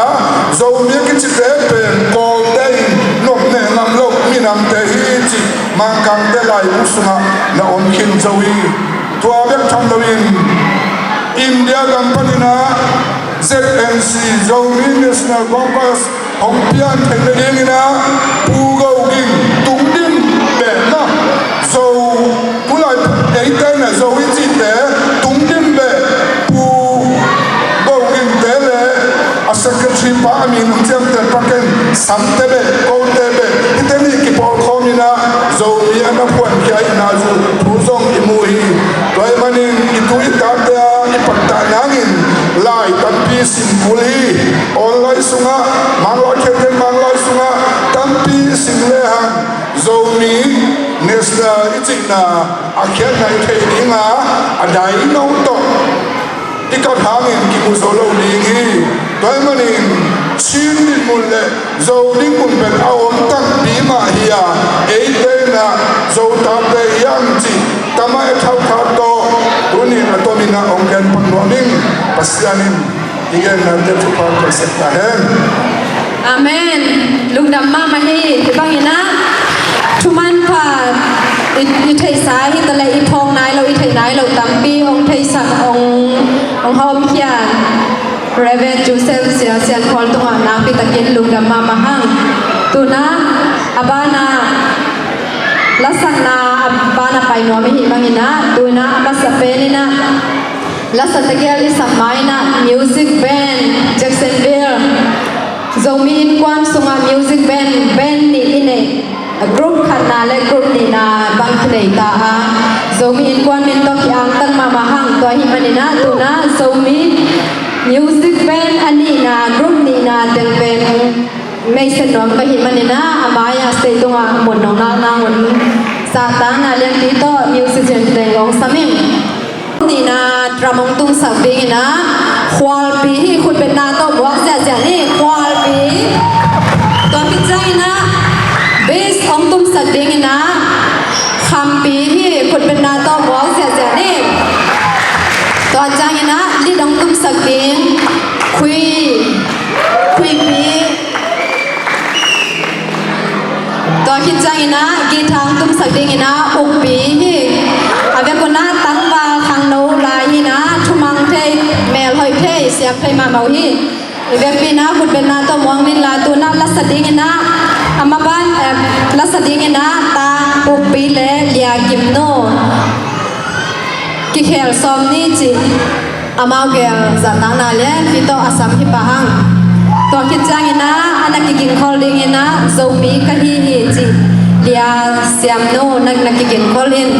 Zomi a kicite pen Kawlte in nopneh ngam loh minamte hi cih Mangkangte laibu sungah na om khin zo hi. Tua bek tham loin India gam panin ah Z N C, Zomi National Congress hong pian theih nadingin ah Pu Go Ging tungdim beh mah, Zo, tulai eite in ah Zo i cihte tungdim beh Pu Go Gingte le a secretary pa a min hong ciamteh pa ken Samte beh, Kote beh, hihte nih kipawlkhawm in ah Zomi a na phuankhia ahihna zong thu zong i mu hi. Tua ahih manin i tu i tate a i pattah nangin lai tampi sim kul hi. Online sungah, Manglai Khenten Manglai sungah tampi sim lehang Zomi National i cihna a khiatna i thei ding a, a daino tawh i khat hangin kimu zo lo ding hi. Tua ahih manin Chin dinmun le Zo dinmun pen a om takpi mah hi a, eite in ah Zo tate hi hang cih tamai a thaukhat tawh tuni-in a tomin ah hong gen pan nuam ing. Pasian in i gennate thupha pia sek ta hen. Amen. Lungdam mahmah hi. Hih bangin ah thuman pha i, i theihsa hi taleh i phawk nai lo, i theih nai lo tampi hong theisak, hong, hong hawmkhia Reverend Joseph Sia Sian Khawl tungah nakpi takin lungdam mahmah hang. Tu-in ah a banah lasakna a banah pai nuam i hih bangin ah tu-in ah a masa pen in ah lasa tegel i sak ma-in ah music band Jacksonville, Zomi Innkuan sungah music band, band nih i neih, group khatna le group nihna bang kinei ta a, Zomi Innkuan min tawh ki-angtang mahmah hang. Tua ahih manin ah tu-in ah Zomi music band a nihna, group nihna teng pen meisen nuam ka hih manin ah a mai-ah stage tungah mun nong lak nang un, Satan a lianpi tawh musician teng hong sam ing. Nihna drum hong tumsak dingin ah Khualpi hi, khutbetna tawh buak ziahziah ni, Khualpi. Tua khit ciangin ah bass hong tumsak dingin ah Khampi hi, khutbetna tawh buak ziahziah ni. Tua ciangin ah lead hong tumsak ding Khui, Khuipi. Tua khit ciangin ah guitar hong tumsak dingin ah Ukpi hi. A vekun ah tangval Thei mahmah uh hi. I vekpi in ah khutbetna tawh muang ni in la, tu in ah lasa ding in ah, a maban, eh, lasa ding in ah ta Ukpi le Lia Gimnu kikhel sawm ni cih amau gel zahtakna lianpi tawh a sam hi pah hang. Tua khit ciangin ah a na kigingkhol ding in ah Zomi ka hi hi cih Lia Siamnu na, na kigingkhol in.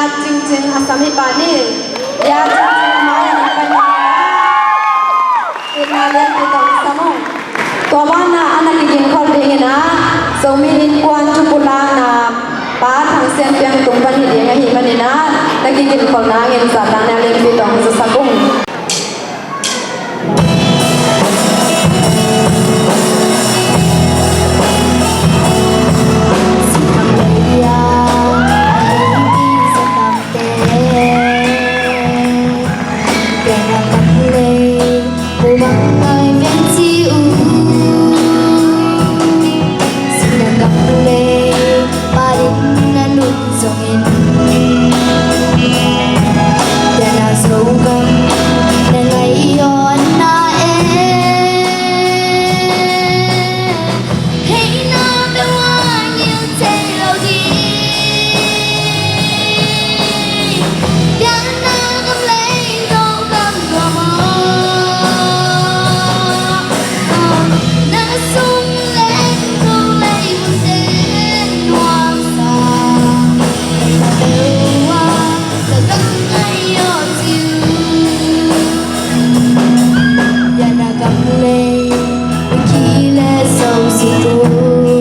Cingcing a sam hi pah ni. Ya Cingcing a mai ni pah ni. Itna lianpi tawh sam ung. Tua banah a na kigingkhol dingin ah Zomi Innkuan thupulakna Pa Thang Sian Piang tung pan hi ding ahih manin ah na kigingkholna hangin zahtakna lianpi tawh hong zasak ung. Zongin Pianna Zogam na ngaih aw na e. Hei na peuh a ngil thei lo ding. Pianna gam lei Zogam nuam aw. Na sung leng Zolei hunte nuamsa. Hei na peuh a Zogam ngaih aw ci uh. Pianna gam lei Micky le Zozi Tui.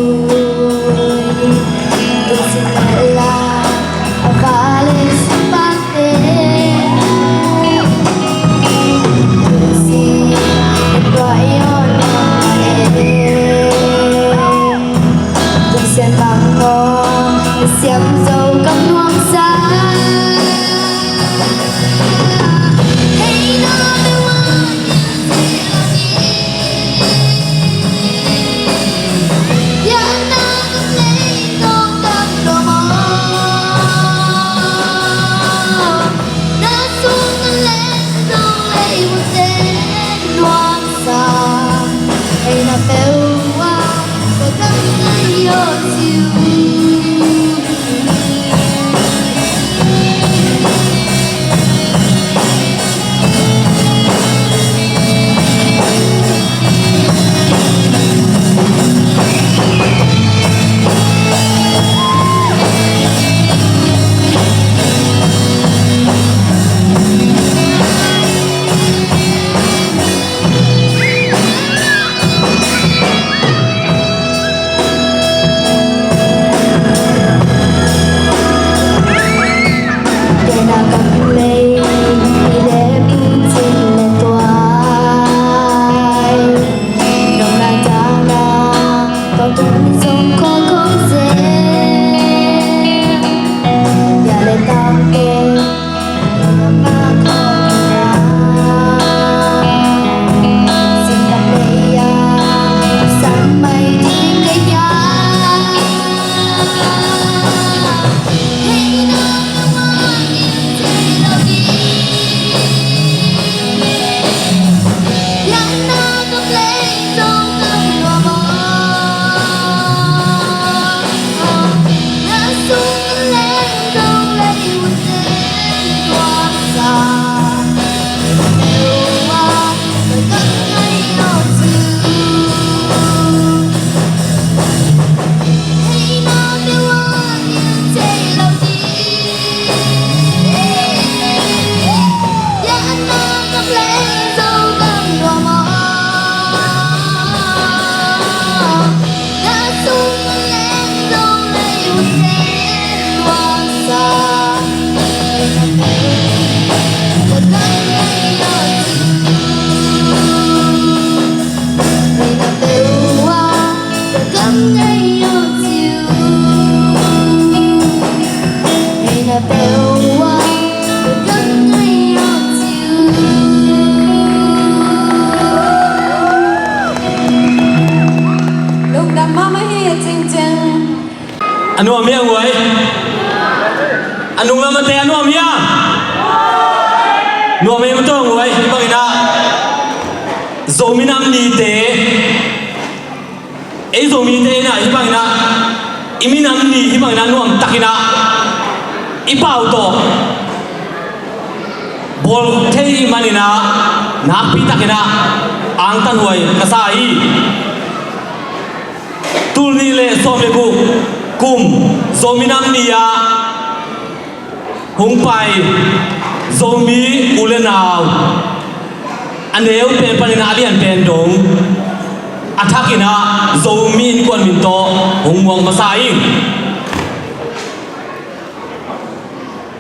Tui sin mah la a va le sipate. Tui sin mah la e. Tui sin mah la siam Zogam nuamsa. Hei na peuh a Lungdam mahmah hi, Cingcing. A nuam hia, Nguai? A nung lamate a nuam hia? Nuam hia maw, Nguai? Hih bangin ah Zomi Nam Nite, ei Zomite in ah hih bangin ah i minam ni hih bangin ah nuamtakin ah i pau tawh bawl thei i hih manin ah nakpitakin ah angtanhuai ka sa hi. Tul nih le sawm le guk kum Zomi Nam Ni ah Hong pai Zomi u le nau, a neu pen panin a lian pen dong, a thakin ah Zomi Innkuan min tawh hong muang masa ing.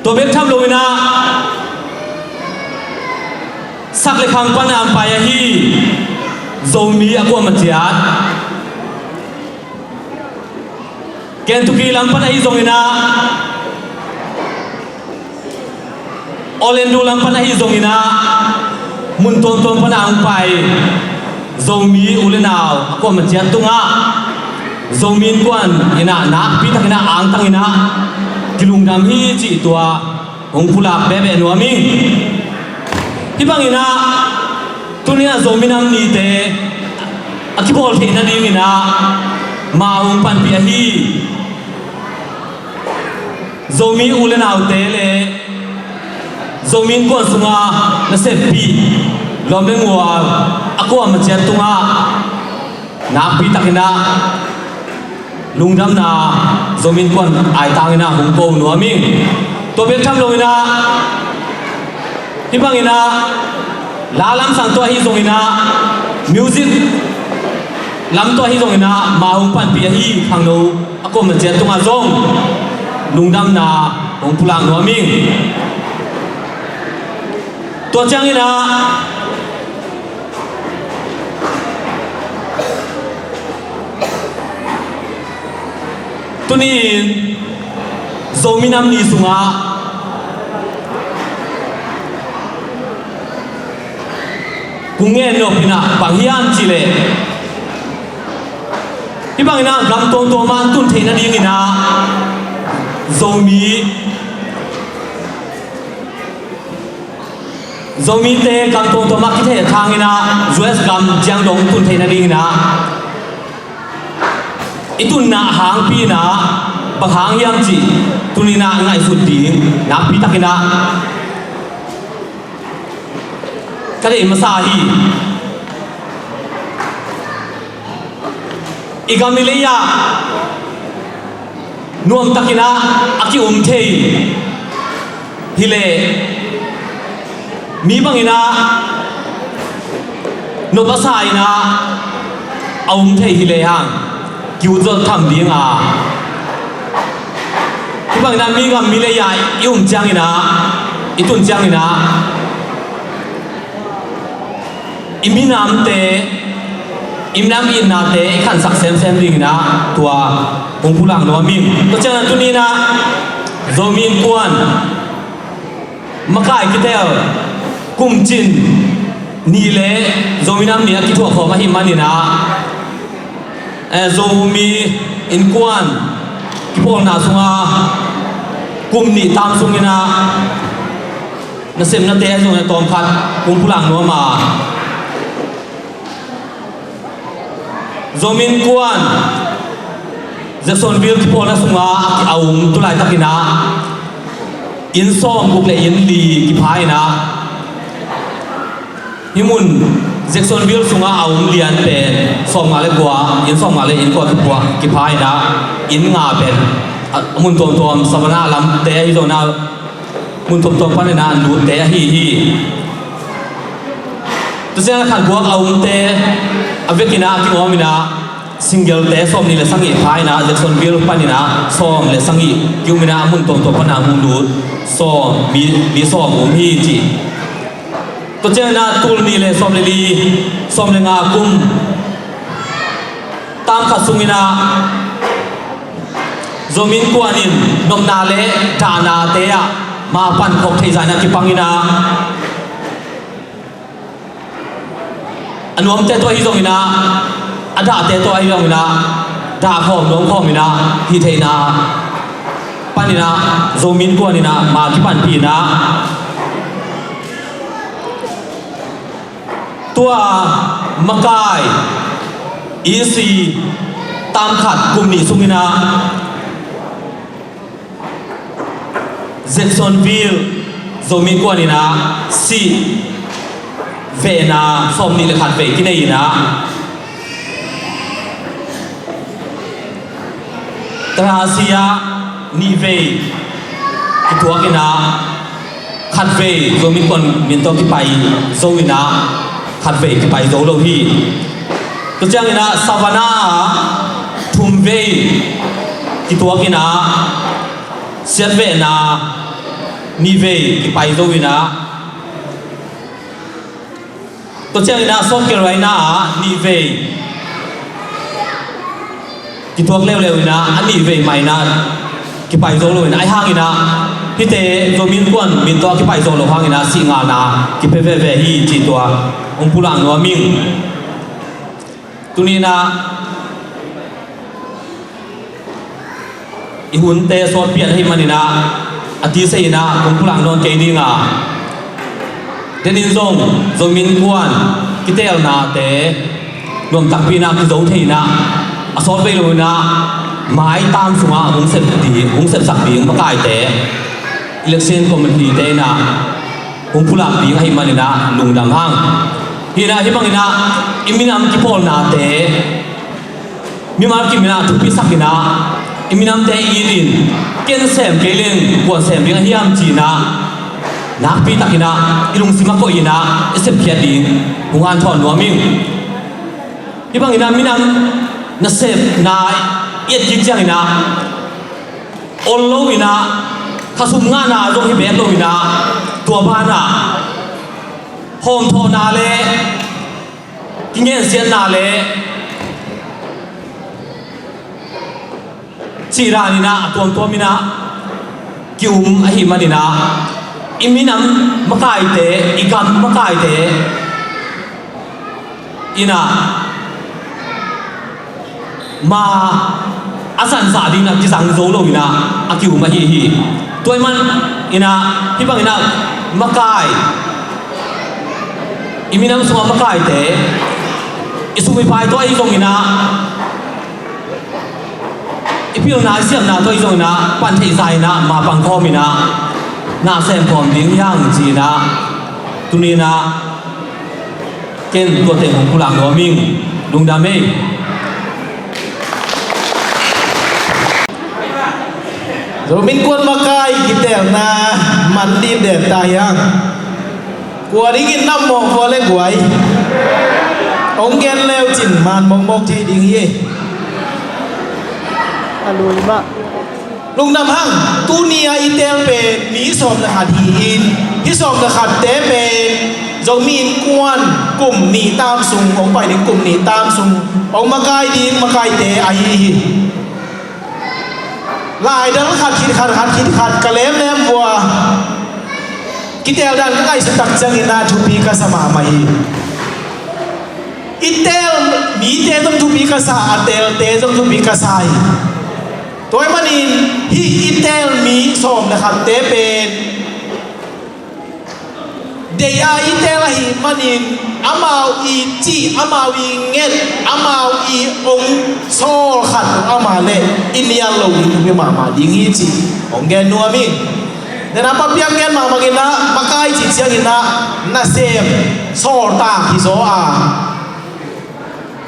Tua bek tham loin ah sak le khang pan a hong pai ahi Zomi a kuamah ciat, Kentucky lam pan ahi zongin ah, Orlando lam pan ahi zongin ah, mun tuamtuam pan a hong pai Zomi u le nau a kuamah ciat tungah Zomi Innkuan in ah nakpi takin ah angtangin ah kilungdam hi cih tua hong pulak behbeh nuam ing. Hih bangin ah tuni-in ah Zomi Nam Nite a kibawl theih nadingin ah ma hong panpih ahi Zomi u le naute le Zomi Innkuan sunga naseppih lawm le mual a kuamah ciat tungah nakpi takin ah lungdamna Zomi Innkuan aitangin ah hong ko nuam ing. Tua bek tham loin ah, hih bangin ah la lamsang tawh ahi zongin ah, music lam tawh ahi zongin ah ma hong panpih ahi khangno a kuamah ciat tungah zong lungdamna hong pulak nuam ing. Tua ciangin ah tuni-in Zomi Nam Ni sungah kong ngen nop in ah bang hiam cih leh, hih bangin ah gam tuamtuam ah tun theih nadingin ah Zomi, Zomite gam tuamtuam ah kitheh thangin ah U S gam ciang dong tun theih nadingin ah i tunna a hangpi in ah bang hang hiam cih tuni-in ah ngaihsut ding nakpi takin ah ka deih masa hi. I gam i lei ah nuamtakin ah a ki-um thei hi leh, mi bangin ah nop a sa in ah a um thei hi lehang kiutzol tham ding a, hih bangin ah mi gam mi lei ah i um ciangin ah, i tun ciangin ah i minamte, i minam itnate i khansak semsem dingin ah tua hong pulak nuam ing. Tua ciangin ah tuni-in ah Zomi Innkuan makai kitel kum cin ni le Zomi Nam Ni a kithuah khawm ahih manin ah, eh, Zomi Innkuan kipawlna sungah kum nih tam sungin ah nasepnate a zong a tawmkhat kong pulak nuam a, Zomi Innkuan Jacksonville kipawlna sungah a um tulaitakin ah inn sawmguk le inn li kipha in ah, hih mun Jacksonville sungah a um lian pen sawmnga le kua, inn sawmnga le inn kua kipua kipha in ah, inn nga pen a mun tuamtuam Savannah lamte ahi zongin ah mun tuamtuam panin ah nutte ahi hi. Tua ciangin ah khatguak a umte a vekin ah a kingawm in ah, singlete sawmnih le sagih pha in ah, Jacksonville panin ah sawm le sagih ki-um in ah, a mun tuamtuam panin ah hong lut sawm, mi, mi sawm um hi ci. Tua ciangin ah tul nih le sawm le li, sawm le nga kum tam khat sungin ah Zomi Innkuan in nopna le dahnate ah ma pankhop theih zah in ah kipang in ah, a nuamte tawh ahi zongin ah, a dahte tawh ahi zongin ah, dah khawm nuam khawm in ah, hih theihna panin ah Zomi Innkuan in ah ma kipanpih in ah, tua makai E C tam khat kum nih sungin ah Jacksonville Zomi Innkuan in ah sih vehna sawmnih le khat vei kinei in ah, Tallahassee ah nih vei, kituak in ah khatvei Zomi Innkuan min tawh kipai zo in ah khatvei kipai zo lo hi. Tua ciangin ah Savannah ah thumvei kituak in ah siatvehna nihvei kipai zo in ah, tua ciangin ah South Carolina ah nihvei kituak leuleu in ah a nihvei mah in ah kipai zo lo in ah, ahi hangin ah hihte Zomi Innkuan min tawh a kipai zo lo hangin ah sihngahna kipia veve hi cih tua hong pulak nuam ing. Tuni in ah i hunte sawtpian ahih manin ah a tise in ah kong pulak nawn kei ding a, denin zong Zomi Innkuan kiteelnate nuam takpi in ah kizo thei in ah, a sawtvei lo in ah maitam sungah hong sep ding, hong sepsak ding makaite election committee-te in ah hong pulak ding ahih manin ah lungdam hang. Hi in ah hih bangin ah i minam kipawlnate mimal kim in ah thupisak in ah i minamte it in, ken sem kei leng kua sem ding a hiam ci in ah nakpi tak in ah i lungsim a koih in ah i sepkhiat ding hong hanthawn nuam ing. Hih bangin ah minam nasepna i et kik ciangin ah ol lo in ah khasum ngahna zong hi beek lo in ah, tua banah hawmthawhna le kingensiatna le cihdan in ah a tuamtuam in ah ki-um ahih manin ah i minam makaite, i gam makaite in ah ma a zanzah ding in ah kizang zo lo in ah a ki-um ahi hi. Tua ahih manin ah hih bangin ah makai, i minam sungah makaite i sum i pai tawh ahi zongin ah, i pilna i siamna tawh ahi zongin ah pan theih zah in ah ma pang khawm in ah na sem khawm ding hi hang ci in ah tuni in ah ken tua teng hong pulak nuam ing. Lungdam ei. Zomi Innkuan makai kiteelna man dindem ta hi hang. Kua dingin nam mawk khua le guai? Hong gen leu cin man mawkmawk thei ding hi. A lui mah. Lungdam hang, tuni a i teel pen mi sawm le khat hi-in, hih sawm le khatte pen Zomi Innkuan kum nih tam sung, hong pai ding kum nih tam sung hong makai ding makaite ahi hi. Laidal khat khit khat, khat khit khat ka lemlem vua. Kiteeldan ka ngaihsut tak ciangin ah thupi ka sa mahmah hi. I teel mite zong thupi ka sa, a teelte zong thupi ka sa hi. Tua ahih manin hih i teel mi sawm le khatte pen deih a i teel ahih manin amau i cih, amau i nget, amau i hong sawl khat amah leh i nial lo ding thupi mahmah ding hi cih hong gen nuam ing. Nena papiang gen mahmah in ah makai cih ciangin ah nasem sawltak hi zaw a,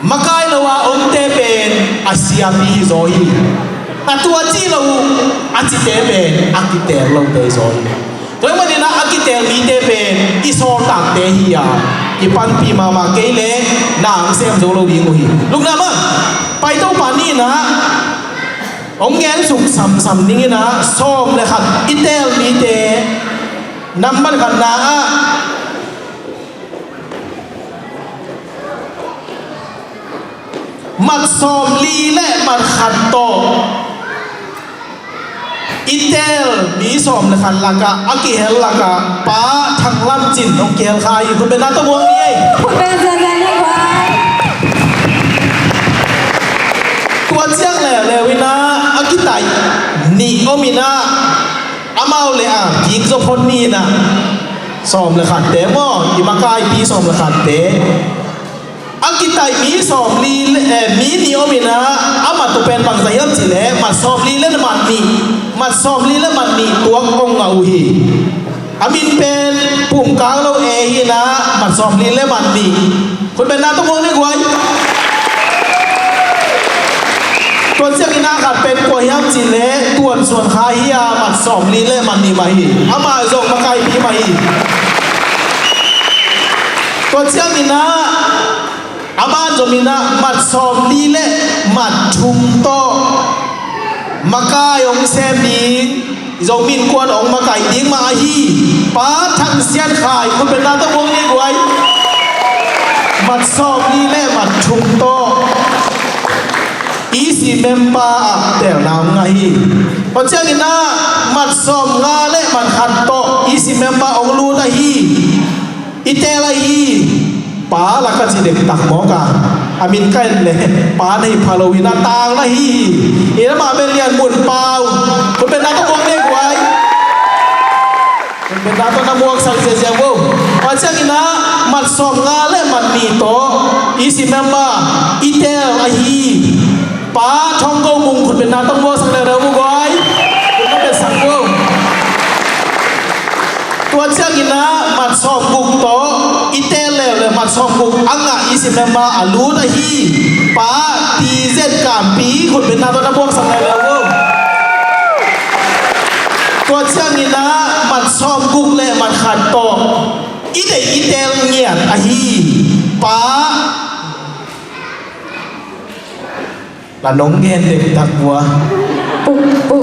makai lo a omte pen a siapi hi zaw hi. A tua cih lo uh a cite pen a kiteel lote hi zaw hi. Tua ahih manin ah a kiteel mite pen i sawltakte hi a, i panpih mahmah kei leh na hong sem zo lo ding uh hi. Lungdam a, pai Topa ni in ah hong gen suk samsam ning in ah, sawm le khat i teel mite nambat khatna ah mat sawmli le mat khat tawh i teel mi sawm le khat lakah a kihel lakah Pa Thang Lam Cin hong kihel kha hi. Khut beng na tawh muang ni ei. Khut beng ziahziah ni guai. Tua ciang leuleu in ah a kitaih nih om in ah, amau le a kik zaw phot ni in ah, sawm le khatte maw, i makaipi sawm le khatte. A kitaih mi sawmli le, eh, mi nih om in ah, a mat uh pen bangzah hiam cih leh mat sawmli le mat nih, mat sawmli le mat nih tuak hong ngah uh hi. A min pen Pum Kang Lo E hi in ah, mat sawmli le mat nih. Khut beng na tawh muang ni guai. Tua ciangin a khat pen kua Hiam cih leh Tuan Suan Khai hi a, mat sawmli le mat nih mah hi. Amah zong makaipi mah hi. Tua ciangin ah a ban zong in ah mat sawmli le mat thum tawh makai hong sem ding, Zomi Innkuan hong makaih ding mah ahi. Pa Thang Sian Khai, khutbetna tawh muak ni guai. Mat sawmli le mat thum tawh E C member ah telna om ngah hi. Tua ciangin ah mat sawmnga le mat khat tawh E C member hong lut ahi. I teel ahi. Pa lak a ci dektak mawk a, a min ka en leh pa na hi pha lo in a tang na hi. I na mah bel Lian Mun Pau, khutbetna tawh muak ni guai. Khutbetna tawh na muaksak ziazia vo. Tua ciangin ah mat sawmnga le mat nih tawh E C member i teel ahi. Pa Thong Go Mung, khutbetna tawh muaksak leuleu vo guai. Khutbetsak vo. Tua ciangin ah mat sawmguk tawh i teel leuleu, mat sawmguk a ngah E C member a lut ahi. Pa T Z Kampi, khutbetna tawh na muaksak leuleu vo. Tua ciangin ah mat sawmguk le mat khat tawh i deih i teel ngiat ahi. Pa, la nong gen dektak vua.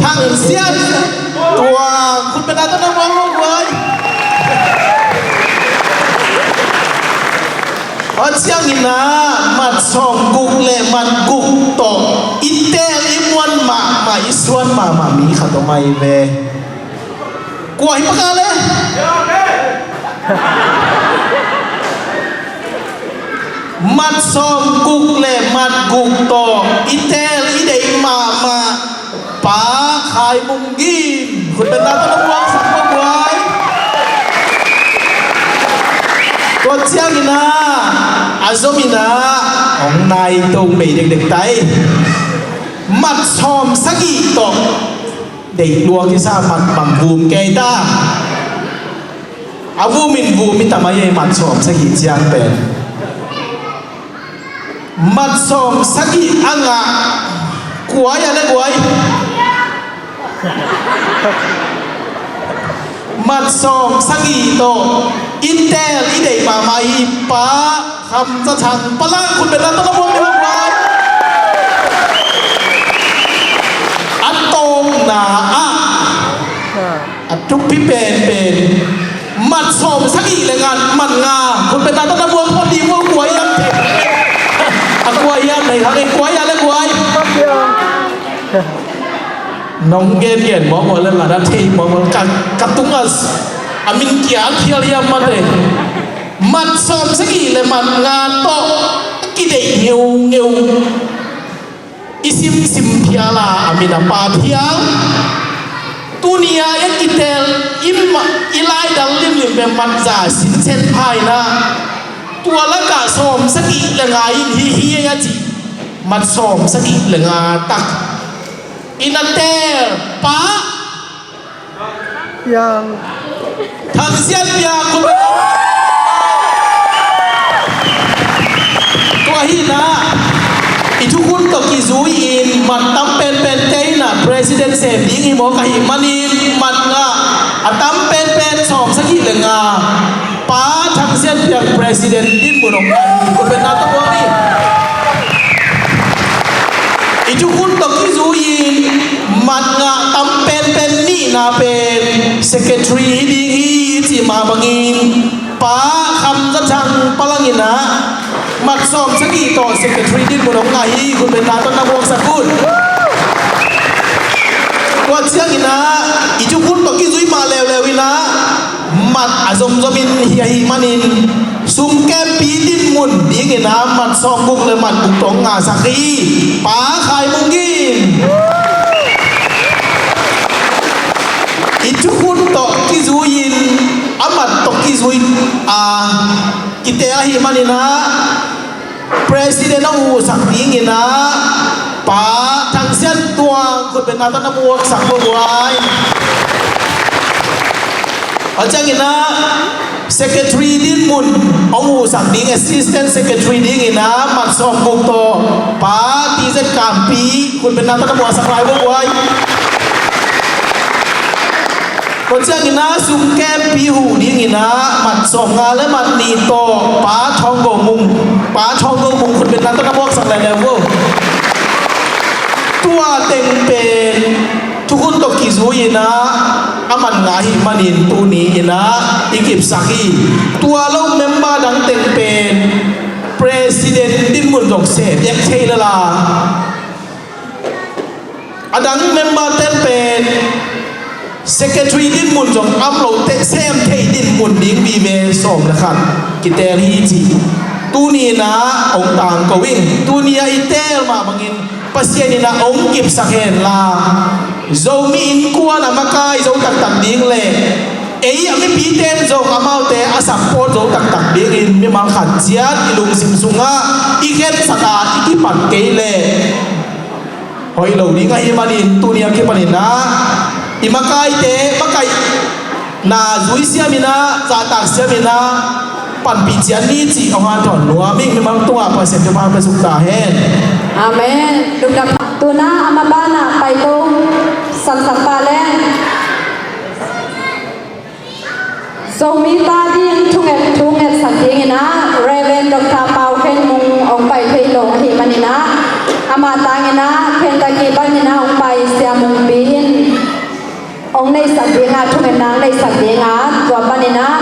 Thang Sian Tuang, khutbetna tawh na muak lo guai. Tua ciangin ah mat sawmguk le mat guk tawh i teel i muan mahmah, i suan mahmah mi khat om ahi ve. Kua hi paka le? Mat sawmguk le mat guk tawh i teel i deih mahmah Pa Khai Mung Gin, khutbetna tawh na muaksak vo guai. Tua ciangin ah a zom in ah hong nai to mei dekdek tai. Mat sawmsagih tawh deih lua kisa, mat bang vum kei ta. A vum in vum i tam a, i mat sawmsagih ciang pen. Mat sawmsagih a ngah kua hi a le guai. Mat sawmsagih tawh i teel i deih mahmah hi Pa Kham Za Thang Palang, khutbetna tawh na muak ni guai. A tawpna ah a thupi penpen mat sawmsagih le ngat, mat nga, khutbetna tawh na muak phot ding vo, kua hiam thei. A kua hiam thei hang e, kua hiam le guai. Nong gen gen mawk mawk le la na thei mawk mawk ka, ka tung a, a min kia a khial hiam mate. Mat sawmsagih le mat nga tawh kideih ngeungeu. I simsim phial a, a min a pa phial. Tuni a i kiteel i ma, i laidal limlim pen mat za sinsen pha in ah, tua lakah sawmsagih le nga in hi hi a ci. Mat sawmsagih le nga tak in a teel Pa Piang. Thang Sian Piang, khutbetna. Tua hi in ah i thukhun tawh kizui in mat tam penpen te in ah president sem ding hi mawk ahih manin mat nga, a tam penpen sawmsagih le nga, Pa Thang Sian Piang president dinmun hong ngah hi. Khutbetna tawh muak ni. I thukhun tawh kizui in mat nga tam penpen nihna pen secretary hi ding hi i cih mah bangin Pa Kham Za Thang Palang in ah mat sawmsagih tawh secretary dinmun hong ngah hi. Khutbetna tawh na muaksak un. Tua ciangin ah i thukhun tawh kizui mah leuleu in ah mat a zomzom in hi ahih manin sum kempi dinmun dingin ah mat sawmguk le mat guk tawh ngahsak hi. Pa Khai Mung Gin. I thukhun tawh kizui in a mat tawh kizui a kiteel ahih manin ah president a huhsak dingin ah Pa Thang Sian Tuang, khutbetna tawh na muaksak vo guai. A ciangin ah secretary dinmun hong huhsak ding, assistant secretary dingin ah mat sawm guk tawh Pa T Z Kampi khutbetna tawh na muahsak lai vo guai. Tua ciangin ah sumkempi huh dingin ah mat sawm nga le mat nih tawh Pa Thawng Go Mung, Pa Thawng Go Mung khutbetna tawh na muahsak lai le vo. Tua teng pen thukhun tawh kizui-in ah a man nga ahih manin tuni-in ah i kipsak hi. Tua lo member dang teng pen president dinmun zong sem ek thei lala. A dang member ten pen secretary dinmun zong om lo teh sem thei dinmun ding vive sawm le khat kiteel hi ci. Tuni-in ah hong tangko ing. Tuni-ah i teel mah bangin Pasian in ah hong kipsak hen la. Zomi Innkuan a makai zo taktak ding le ei a mipite in zong amaute a support zo taktak dingin mimal khat ciat i lungsim sungah i gensak a i kipan kei leh hoih lo ding ahih manin tuni a kipanin ah i makaite makaihna zui siamin ah zahtak siamin ah panpih ciat ni cih hong hanthawn nuam ing. Mimal tungah Pasian thupha pia suk ta hen. Amen. Lungdam. Tu-in ah a mabanah paito samsam pah leng Zomi ta ding thunget thungetsak dingin ah Reverend Doctor Pau Khen Mung hong pai thei lo ahih manin ah amah tangin ah Kentucky panin ah hong pai Sia Mung Pi in hong neihsak ding a, thungetna hong neihsak ding a, tua panin ah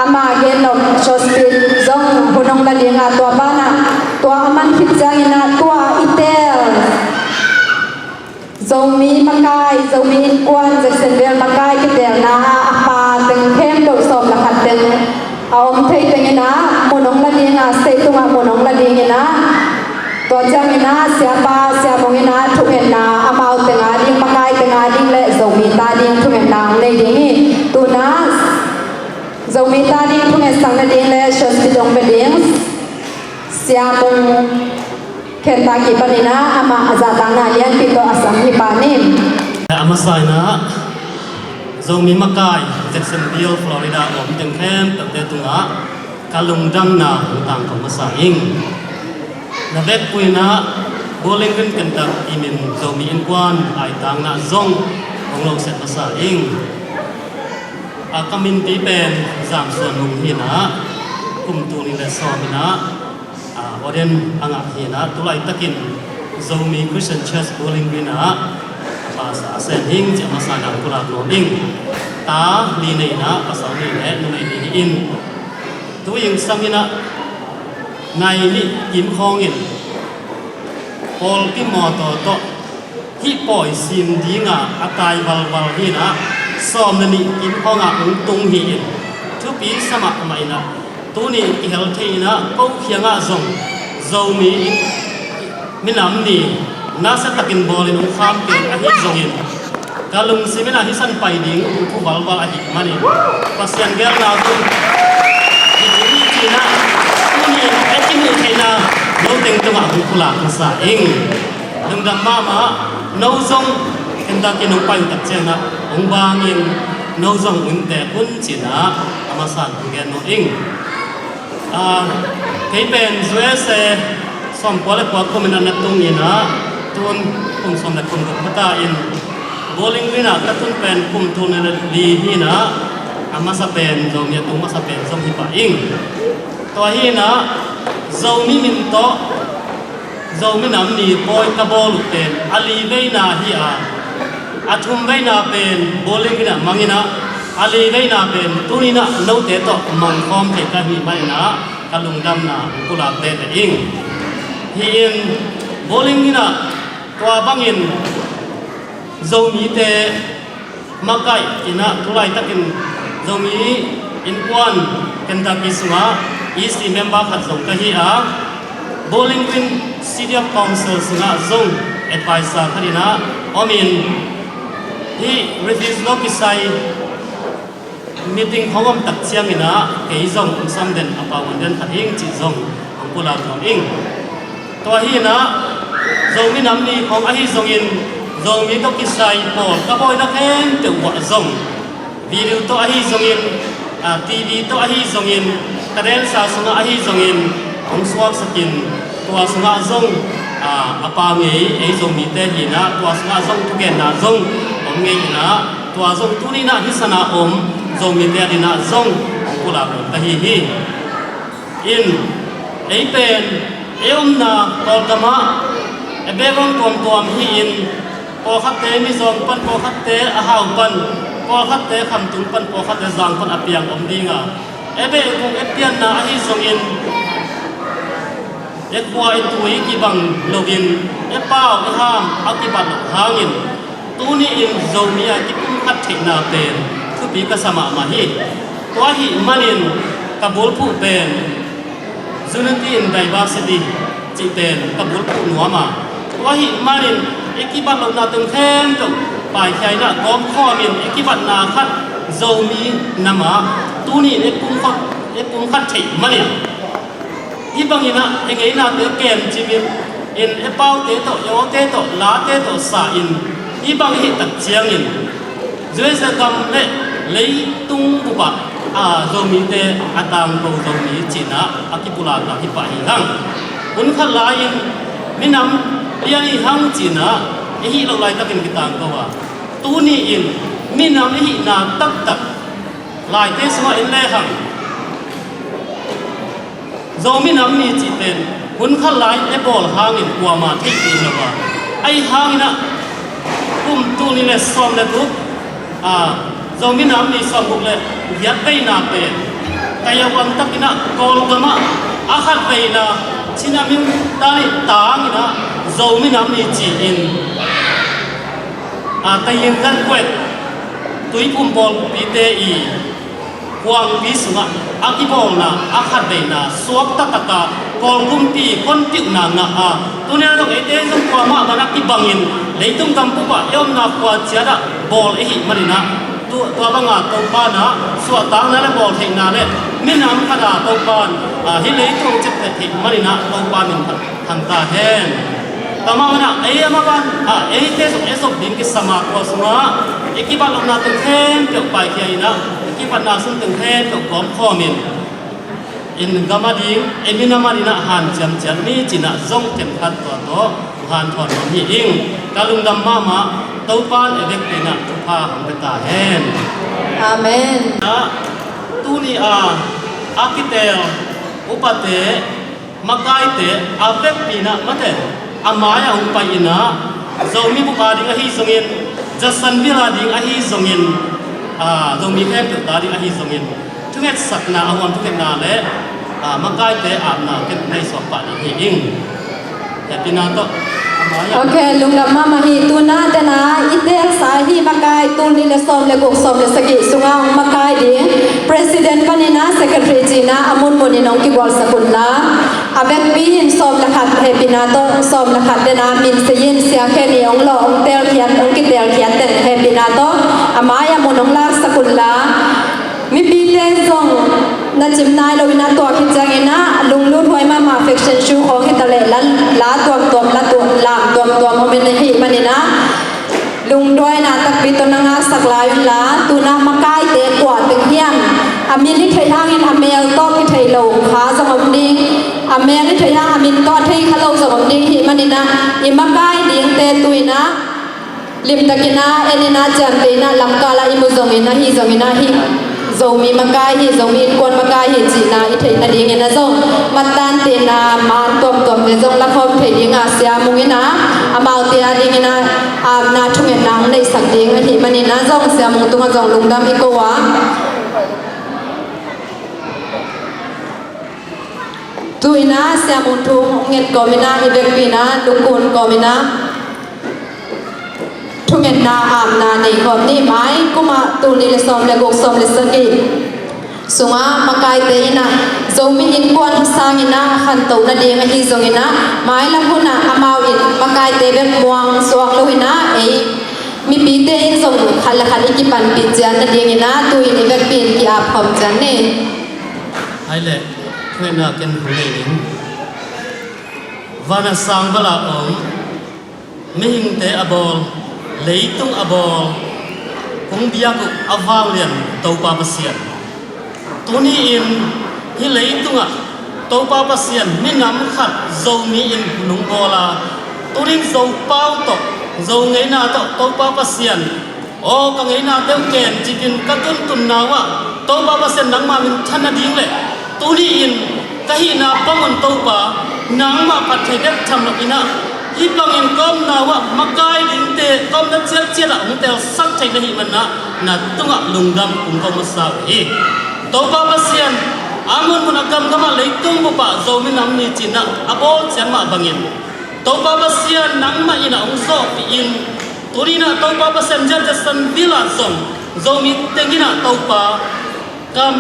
ama gen nop showspit zong hun hong la ding a, tua banah tua a man khit ciangin ah tua i teel Zomi makai, Zomi Innkuan, Jacksonville makai kiteelna ah a pa teng khempeuh sawm le khat teng a om thei tengin ah mun hong la ding a, state tungah mun hong la dingin ah tua ciangin ah Siapa Sia Mung in ah thungetna amau teng a ding, makai teng a ding le Zomi ta ding thungetna hong nei ding hi. Tu-in ah Zomi ta ding thungetsakna ding le showspit hong pia ding Sia Mung Kentucky panin ah amah a zahtakna lianpi tawh a sam hi pa ni. A masa in ah Zomi makai Jacksonville, Florida a om teng khempeuhte tungah ka lungdamna hong tangko masa ing. Na vekpi-in ah Bowling Green Kentucky min Zomi Innkuan aitangna zong hong loset masa ing. A ka minpi pen Zam Suan Mung hi-in ah kum tul nih le sawm in ah a, ordain a ngah hi-in ah tulaitakin Zomi Christian Church Bowling Green ah pastor a sem hi ing ci a masa in ah hong pulak nuam ing. Ta li nei in ah pasal nih le numei nih hi in, tu-in sam in ah nai nih kim khawngin pawlpi mawtaw tawh hih pawi sim dinga a tai valval hi-in ah sawm le nih kim khawngah hong tung hi in, thupi sa mahmah in ah tuni kihel thei in ah ko kiangah zong Zomi minam ni nasia takin bawlin hong kham pen ahi zongin ka lungsim in ah hih san pai ding hong thu valval ahih manin Pasian geelna zong hi ding hi ci-in ah tuni a kimuh theihna no teng tungah hong pulak masa ing. Lungdam mahmah. No zong Kentucky nong pai uh tak ciangin ah hong bangin no zong hong inntek un ci-in ah a masa in hong gen nuam ing. A, kei pen U S A sawmkua le kua kumin ah na tung in ah tun kum sawm le kum guk mata in Bowling Green ah ka tun pen kum tul nih le li hi-in ah a masa pen Zomi a tung masa pen zong hi pah ing. Tua hi-in ah Zomi min tawh Zomi Nam Ni pawi ka bawl uh pen a li veina hi a, a thum veina pen Bowling Green ah mang in ah a li veina pen tuni-in ah note tawh mang khawm thei ka hih manin ah ka lungdamna hong pulak teitei ing. Hi in Bowling Green ah tua bangin Zomite makaih in ah tulaitakin Zomi Innkuan Kentucky sungah E C member khat zong ka hi a, Bowling Green City of Council sungah zong advisor khat in ah om in, hih refugee lo kisai meeting hong om tak ciangin ah kei zong hong sam den a pau hong den khat hing cih zong hong pulak nuam ing. Tua hi-in ah Zomi Nam Ni khawng ahi zongin Zomi tawh kisai pawl ka bawina khempeuh uah zong Video tawh ahi zongin, ah, T V tawh ahi zongin, ka densa sungah ahi zongin hong suaksakin, tua sungah zong, ah, a pa ngei ei Zomite hi inah, tua sungah zong thugenna zong om ngei inah, tua zong tuni inah hih sana om Zomite adinah zong hong pulak lo ka hi hi. In, ei pen, ei omna Kawlgamah, ei background tuamtuam hi-in, pawlkhatte mizawng pan, pawlkhatte a hau pan, pawlkhatte khamtung pan, pawlkhatte zang pan a piang om dinga, ei beh kung ei pianna ahi zongin, ei khua ei tui kibang loin, ei pau ei ham a kibat loh hangin, tuni-in Zomi a kipumkhat theihna pen thupi ka sa mahmah hi. Tua ahih manin ka bulphuh pen unity in diversity cih pen ka bulphuh nuam a, tua ahih manin i kibat lohna teng khempeuh paikhia inah gawmkhawmin i kibatna khat Zomi nam ah tuni-in i pumkhat, i pumkhat theih manin, hih bangin ah i ngeinate kemcimin, in i paute tawh, i awte tawh, late tawh sa-in, hih bang i hih tak ciangin, U S A gam le leitung bup ah, a, Zomite a tangko Zomi ci-in ah a kipulak hih pah hi hang. Hun khat lai-in minam lian hi hang ci-in ah i hih loh laitakin kitangko a, tuni-in minam i hihna taktak laite sungah en lehang, Zomi Nam Ni cih pen hun khat lai i bawl hangin kuamah theihpih lo a, ahi hangin ah kum tul nih le sawm le guk, a, Zomi Nam Ni sawmguk le giat veina pen ka yauh ang takin ah Kawlgamah a khat veina Chin Amyotha Ni tangin ah Zomi Nam Ni ci-in, a, Tayin Landquet Tuiphum pawlpite i khuangpi sungah a kibawlna a khat veina suak taktak a Kawl kumpi honpihna ngah a, tuni-a zong eite zong kuamah bang a kibangin leitung gam bup ah i omna khua ciat ah bawl i hih manin ah, tu-, tua banga Topa in ah suahtakna le bawltheihna le minam khat a Topa in, a, hih leitung ciapteh theih manin ah Topa min phat thang ta hen. Tua mah bangin ah ei a mah bang, a, eite zong ei zop ding kisam a, tua sungah i kibat lohna teng khempeuh paikhia in ah, i kibatna sung teng khempeuh kawmkhawm in, in gam ading, ei minam ading ah hanciam ciat ni ci-in ah zong khen khat tua tawh hanthawn nuam hi ing. Ka lungdam mahmah, Topa in ei vekpi in ah thupha hong pia ta hen. Amen. Ah, tuni a, a kiteel upate, makaite a vekpi in ah mate, a mai-ah hong pai in ah, Zomi bup ading ahi zongin, Jackson Ville ading ahi zongin, a, Zomi khempeuh ta ding ahi zongin, thungetsakna, a huam thungetna le, a, makaite apna ken nei suak pah ding hi ing. Hehpihna tawh a mai-ah. Ok, lungdam mahmah hi. Tu-in ah, tu-in ah i teelsa ahi makai, tul nih le sawm le guk, sawm le sagih sungah hong makai ding President panin ah Secretary ci-in ah a munmun in hong kigualsak un la, a vekpi in sawm le khat hehpihna tawh, sawm le khat, tu-in ah min sei in, Sia Khen in hong lawh, hong teelkhiat, hong kiteelkhiat teng hehpihna tawh a mai-ah mun hong laksak un la, mipite zong na cim nai lo in ah, tua khit ciangin ah lunglut huai mahmah, fashion show khawng hi ta leh, la, la tuamtuam, la tu-, lam tuamtuam om in ahih manin ah, lungduaina takpi tawh na ngahsak lai un la, tu-in ah makaite kua teng hiam, a min i theih hangin a mel tawh kithei lo kha zong om ding, a mel i theih hang a min tawh a thei kha lo zong om ding ahih manin ah, i makai dingte tu-in ah limtakin ah en in ah, ciamteh in ah, lamkal ah i mu zongin, ahi zongin ah, hih Zomi makai hi, Zomi innkuan makai hi cihna i theih nadingin ah zong, mattan tein ah man tuamtuamte zong lakhawm thei ding a, Sia Mung in ah amaute adingin ah apna thungetna hong neihsak ding ahih manin ah zong, Sia Mung tungah zong lungdam i ko a. Tu-in ah Sia Mung thu hong nget kawmin ah, i vekpi in ah lungkun kawmin ah thungetna apna nei khawm ni. Mai kum ah tul nih le sawm le guk, sawm le sagih sungah makaite in ah, Zomi innkuan hi sangin ah a khantoh nading ahi zongin ah, mailam hun ah amau in makaite bek muang suak lo in ah, ei mipite in zong khat le khat i kipanpih ciat nadingin ah, tu-in i vekpi in ki-ap khawm ciat ni. Ai leh, thungetna ken hong nei ning. Van a sang val a om, mihingte a bawl, leitung a bawl, Kong biak uh a vanglian Topa Pasian, tuni-in hih leitungah Topa Pasian minam khat Zomi in nong bawl a, tuni-in Zopau tawh, Zo ngeina tawh Topa Pasian, aw ka ngeinate uh kencipin ka tuntunna uh ah Topa Pasian nangma minthan nading le tuni-in ka hihna bangun Topa nangmah phat thei bek tham loin ah, hih bangin ka omna uh ah makai dingte ka omna ciatciat ah hong telsak thei na hih manin ah na tungah lungdam kong ko masa uh hi. Topa Pasian, a munmun a gamgam ah leitung bup ah Zomi Nam Ni ci-in ah a bawl ciat mah bangin Topa Pasian nangmah in ah hong zawhpih in, tuni-in ah Topa Pasian, Jackson Villa zong Zomi teng in ah Topa, kam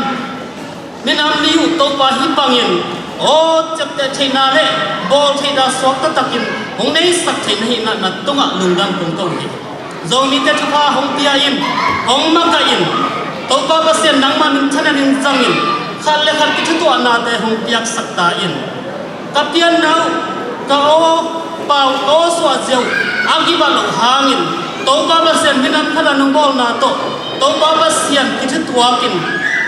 minam ni uh Topa hih bangin aw ciapteh theihna le bawl theihna suak taktakin hong neisak theih na hih manin ah na tungah lungdam kong ko uh hi. Zomite thupha hong pia in, hong makaih in, Topa Pasian nangma minthan nading zangin khat le khat kithutuahnate hong piaksak ta in. Ka pianna uh, ka aw pau, ka aw suahzia uh a kibat loh hangin Topa Pasian minam khat a nong bawlna tawh Topa Pasian kithutuakin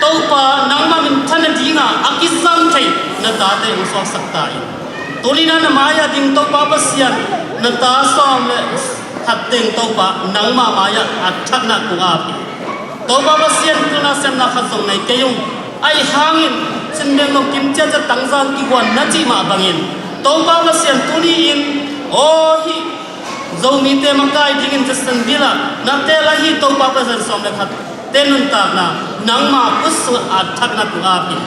Topa nangma minthan nadinga a kizang thei na tate hong suaksak ta in. Tuni-in ah na mai-ah ding Topa Pasian, na ta sawm le khat teng Topa nangma mai-ah a thakna kong ap hi. Topa Pasian, pilna siamna khat zong nei kei ung. Ahi hangin Cin Beng Lawng kim ciatciat tangzang kiguan na cih mah bangin Topa Pasian, tuni-in aw hih Zomite makai dingin Jackson Villa na teel ahi Topa Pasian, sawm le khat te nuntakna nangma khut sungah a thakna kong ap hi.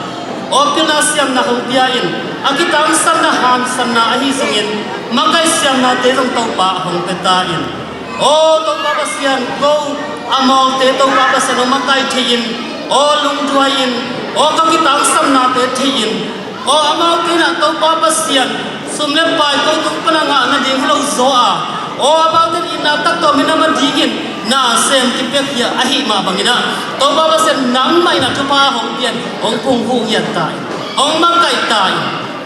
Aw pilna siamna hong pia in, a kitangsanna hansanna ahi zongin makaih siamnate zong Topa hong pia ta in. Aw Topa Pasian, ko a mawngte Topa Pasian hong makaih thei in, aw lungduai in, aw ka kitangsanate thei in, aw amaute in ah Topa Pasian, sum le pai ko tung pan a ngah nading hi lo zaw a, aw amaute in itna tak tawh minam adingin na sem kipiak hi a, ahih mah bangin ah Topa Pasian nangmah in ah thupha hong pia in, hong phungvuh ngiat ta in, hong makaih ta in.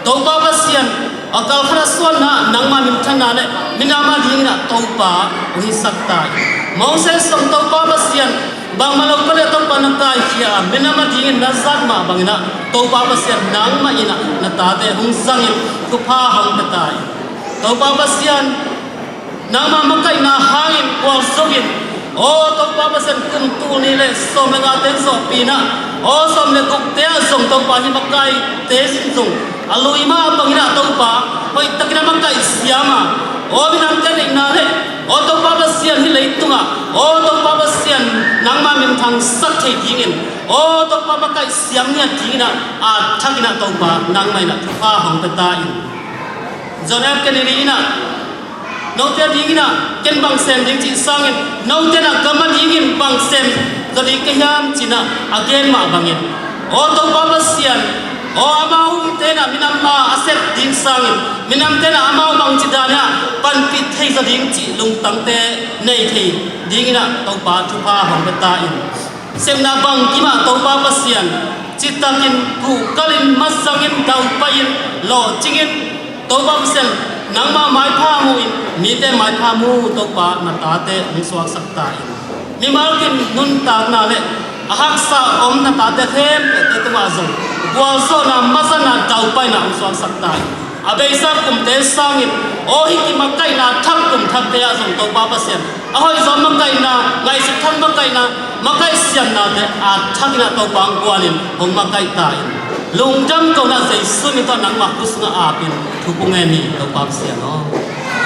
Topa Pasian, a kal khat a suanna nangma minthanna le minam adingin ah Topa hong hisak ta in. Moses zong Topa Pasian, bangmah lo peuh leh Topa na kaikhia a, minam adingin na zat mah bangin ah Topa Pasian nangmah in ah na tate hong zangin thupha hong pia ta in. Topa Pasian, nangma makaihna hangin gualzo in, aw Topa Pasian, kum tul nih le sawm le nga teng zawhpih in ah, aw sawm le gukte ah zong Topa hih makaite zong a lui mah bangin ah Topa hoihtakin a makaih siam a, aw minamte deihna le aw Topa Pasian, hih leitungah aw Topa Pasian nangma minthangsak thei dingin, aw Topa makaih siam ngiat dingin ah a thakin ah Topa nangmah in ah thupha hong pia ta in. John F Kennedy in ah note adingin ah ken bang sem ding cih sangin note in ah gam adingin bang sem zaw ding ka hiam ci-in ah a gen mah bangin, aw Topa Pasian, aw amau hihte in ah minam a sep ding sangin minamte in ah amau bangci dan in ah panpih thei zaw ding cih lungtangte nei thei dingin ah Topa thupha hong pia ta in. Sepna bangkim ah Topa Pasian, citakin guhkalin, mazangin, daupain, lawhcingin, Topa Pasian, nangma maipha muhin mite maipha mu Topa na tate hong suaksak ta in. Mimal kim nuntakna le a haksa om na tate khempeuhte tungah zong gualzawhna, mazanna, daupaina hong suaksak ta in. A beisa kumte sangin aw hih kimakaihna thak kum thakte ah zong Topa Pasian, a hoihzaw makaihna, ngaihsut thak makaihna, makaih siamnate a thakin ah Topa hong guanin hong makaih ta in. Lungdam kohna Jesu min tawh nangmah khut sungah apin thu kong ngen hi Topa Pasian aw.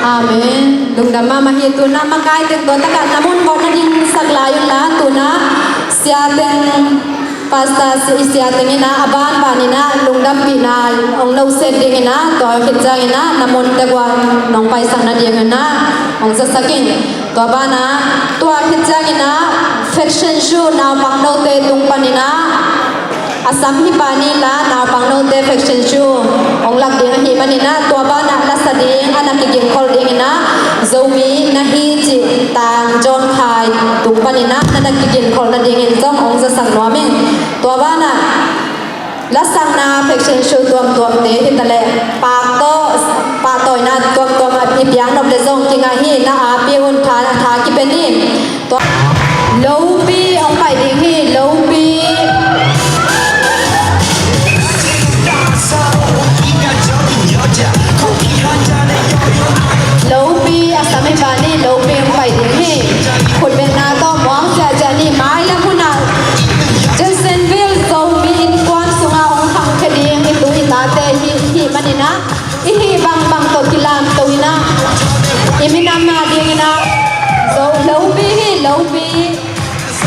Amen. Lungdam mahmah hi. Tuna makai teng tua takah na mun khawng na dingsak lai unla, tuna sia teng, pastor si, sia teng in ah a banban in ah lungdampihna hong lo set ding in ah, tua khit ciangin ah na mun teng guan nong paisak nading in ah hong zasak in. Tua banah tua khit ciangin ah fashion show naupang note tung panin ah a sam hi pah ni la, naupang note fashion show hong lak ding ahih manin ah tua banah lasa ding a na kiginkhol ding in ah Zomi na hi cih tang John Khai tung panin ah na na kiginkhol nadingin zong hong zasak nuam in. Tua banah lasakna fashion show tuamtuamte hi ta leh pak tawh, pahtawina tuamtuam a i piak nop leh zong kingah hi. Na api un, tha, tha kipia ni. Tua lo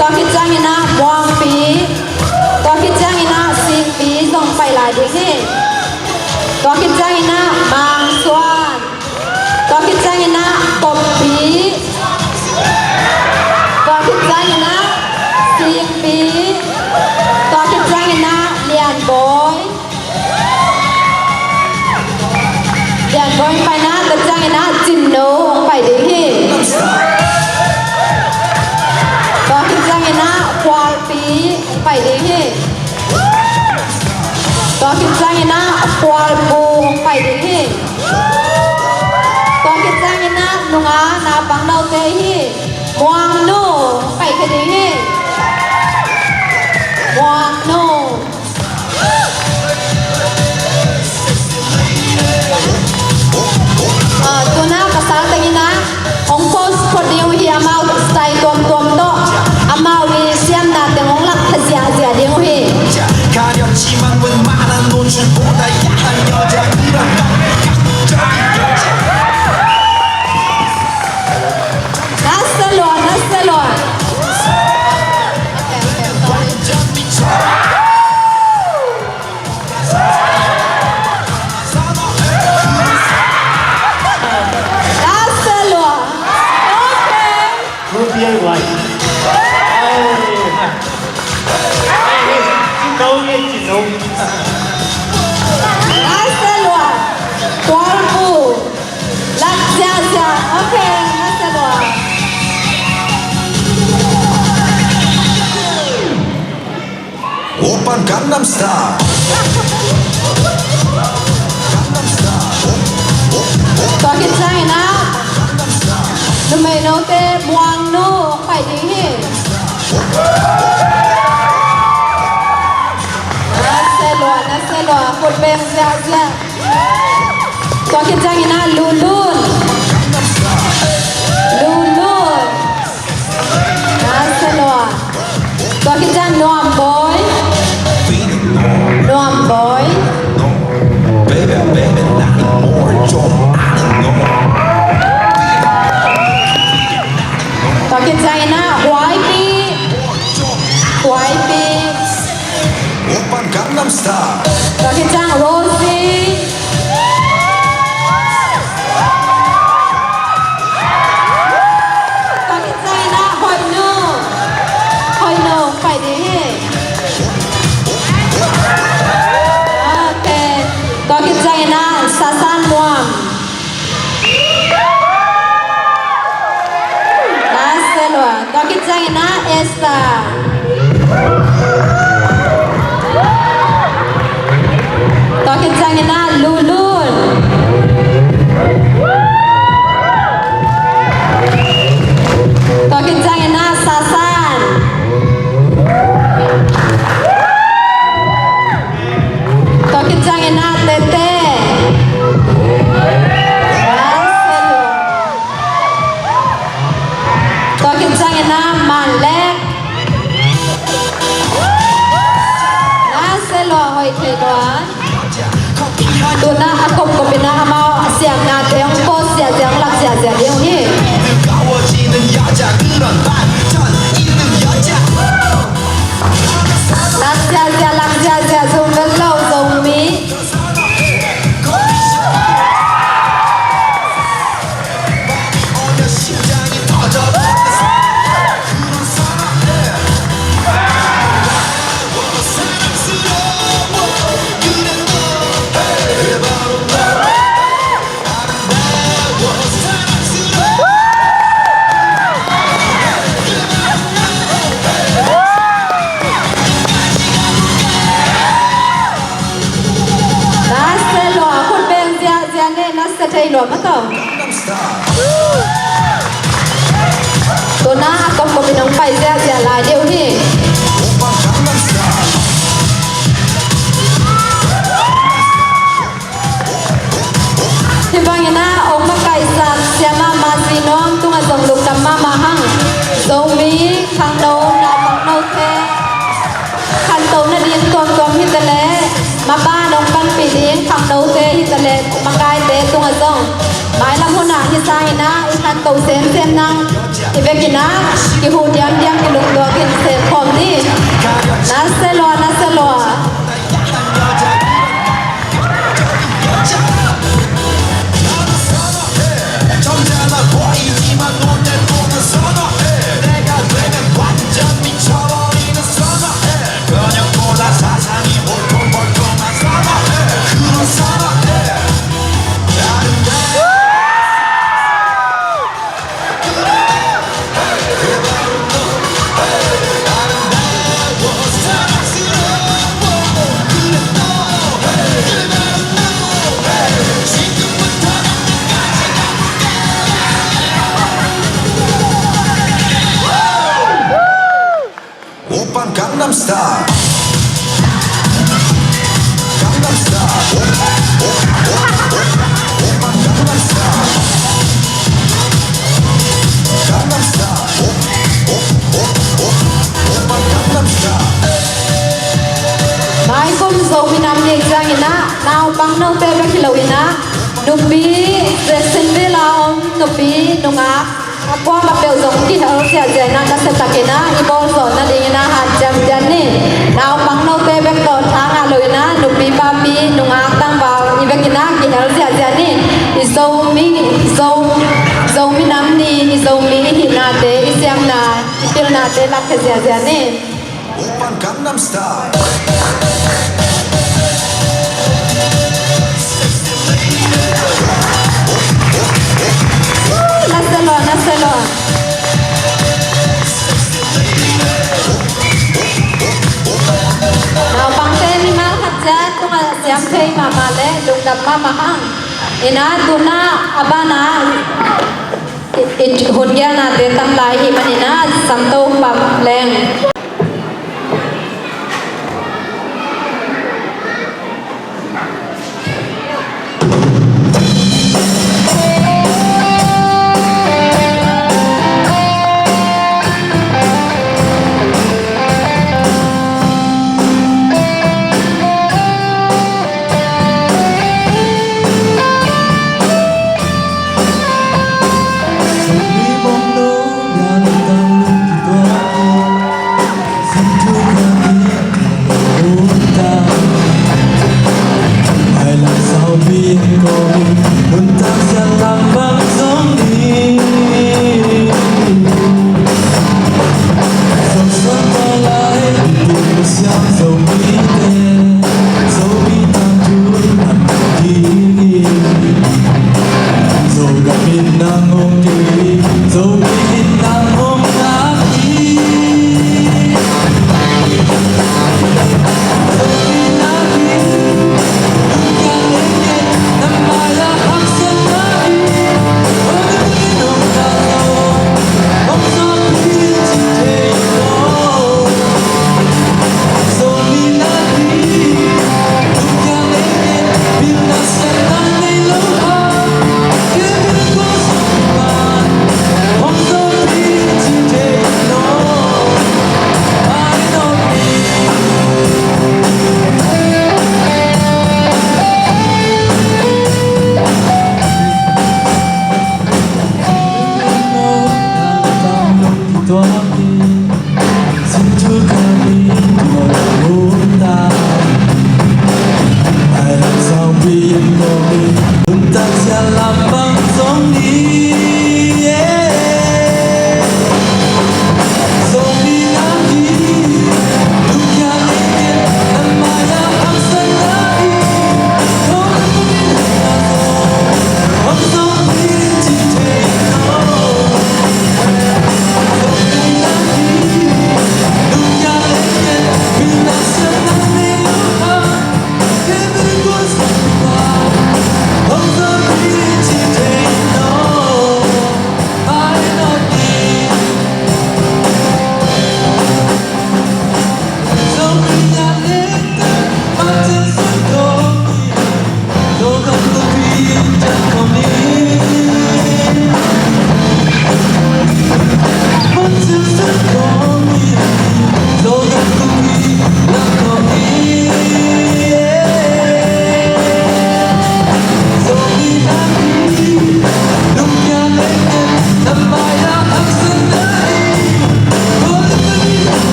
Tua khit ciangin ah Muangpi. Tua khit ciangin ah Singpi zong pai lai ding hi. Tua khit ciangin ah Mangsuan. Tua khit ciangin ah Koppi. Tua khit ciangin ah Singpi. Tua khit ciangin ah Lianbawi. Lianbawi pai na, tua ciangin ah Cinno hong pai ding hi. Tua khit ciangin ah Khualpi hong pai ding hi. Tua khit ciangin ah Khualpu hong pai ding hi. Tua khit ciangin ah nunga naupang note hi. Muangnu hong pai khia ding hi. Muangnu. Ah, tuna pasal tengin ah hong pose phot ding uh hi, amau style tuamtuam tawh. Amau i siamna teng hong lak kha ziahziah ding uh hi. 가렸지만 웬만한 노출보다 야한 여자 그런 건 Na se lua, na se lua. Na se lua. Okay. Rupiah guai. Ai. Ai, ai, cinno, cinno. Na se lua. Khualpu. Lak ziahziah. Okay, na se lua. 오빤 강남스타일. Tua khit ciangin ah numei note Muangnu hong pai ding hi. Na se lua, na se lua, khut beng ziahziah. Tua khit ciangin ah Lulun. Lulun. Na se lua. Tua khit ciang Nuambawi. Nuambawi. Baby, baby, not anymore. 좀 아는 너. Tua khit ciangin ah Huaipi. Huaipi. 오빤 강남스타일. Tua khit ciang Rosie. Tua khit ciangin ah Hoihnu. Hoihnu pai ding hi. Okay. Tua khit ciangin ah Sasan Muam. Na se lua. Tua khit ciangin ah Esther. Tua khit ciangin ah Lulun. Tua khit ciangin ah Sasan. Tua khit ciangin ah Tete. Na se lua. Tua khit ciangin ah Manlek. Na se lua, hoih thei lua. Tuna a kopkop in ah amau siamna te hong pose ziahziah, hong lak ziahziah ding uh hi. 뜨거워지는 여자 그런 반전 있는 여자. Lak ziahziah, lak ziahziah, Zomi lo, Zomi. Na se lua, khut beng ziahziah ne, na se thei lua mah tawh. Tuna a kopkop in hong pai ziahziah lai deuh hi. Hih bangin ah hong makaisak siamah Mazi Nuam tungah zong lungdam mahmah hang. Zomi khangno naupang note khanto nading tuamtuam hi ta leh, mapa nong panpih ding khangnote hi ta leh, makaite tungah zong mailam hun ah hih sangin ah i khanto semsem nang hi bekin ah, kihu diamdiam, kilungtuak in Style. Gangnam Style. Oppa Gangnam Style. Gangnam Style. Oppa Gangnam Style. Naikum Zomi Nam Ni ciangin ah naupang note bek hi lo in ah, nupi, Jacksonville a om nupi nungak a kuamah peuh zong kihel ziahziah in ah, nasiatakin ah i bawlzawh nadingin ah hanciam ciat ni. Naupang note bek tawh tha ngah lo in ah, nupi papi nungak tangval i bek in ah kihel ziahziah ni. I Zomi, Zo, Zomi Nam Ni, i Zomi i hihnate, i siamna, i pilnate lakkhia ziahziah ni. Oppa Gangnam Style. Nasia lua, nasia lua. Naupangte mimal khat ciat tungah siam thei mahmah leh lungdam mahmah hang. In ah tu-in ah a banah i, i hun gelnate tam lai ahih manin ah Santo Pap Leng.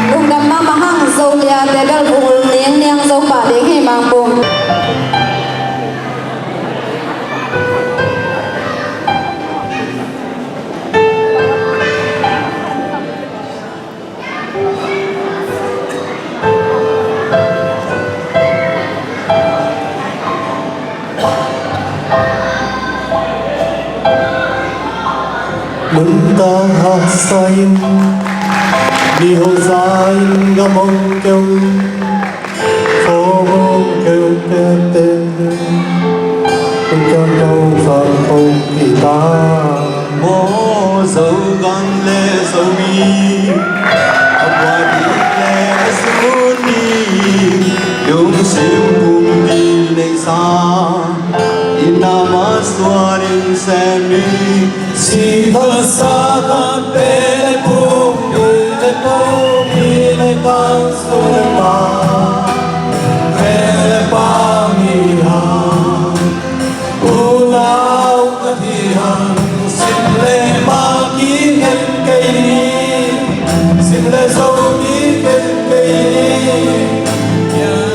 Lungdam mahmah hang. Zolia te bel vungul niangniang, Zopah ding hi, Mangpung. Nuntak haksa in, miho za in gam hong keu, kho hong keu peuhte, nuntak hong zang hong kita. Maw Zogam le Zomi, a buai ding le a zun ding, lungsim pumpi neihsa, i na masuan in sem ni. Si thasa khat pe le pum, pi le pum, pi le pang, sung le pang, pe le pang i ha. Unau ka ti hang, sim le ma kikhen kei ni, sim le zo kikhen kei ni,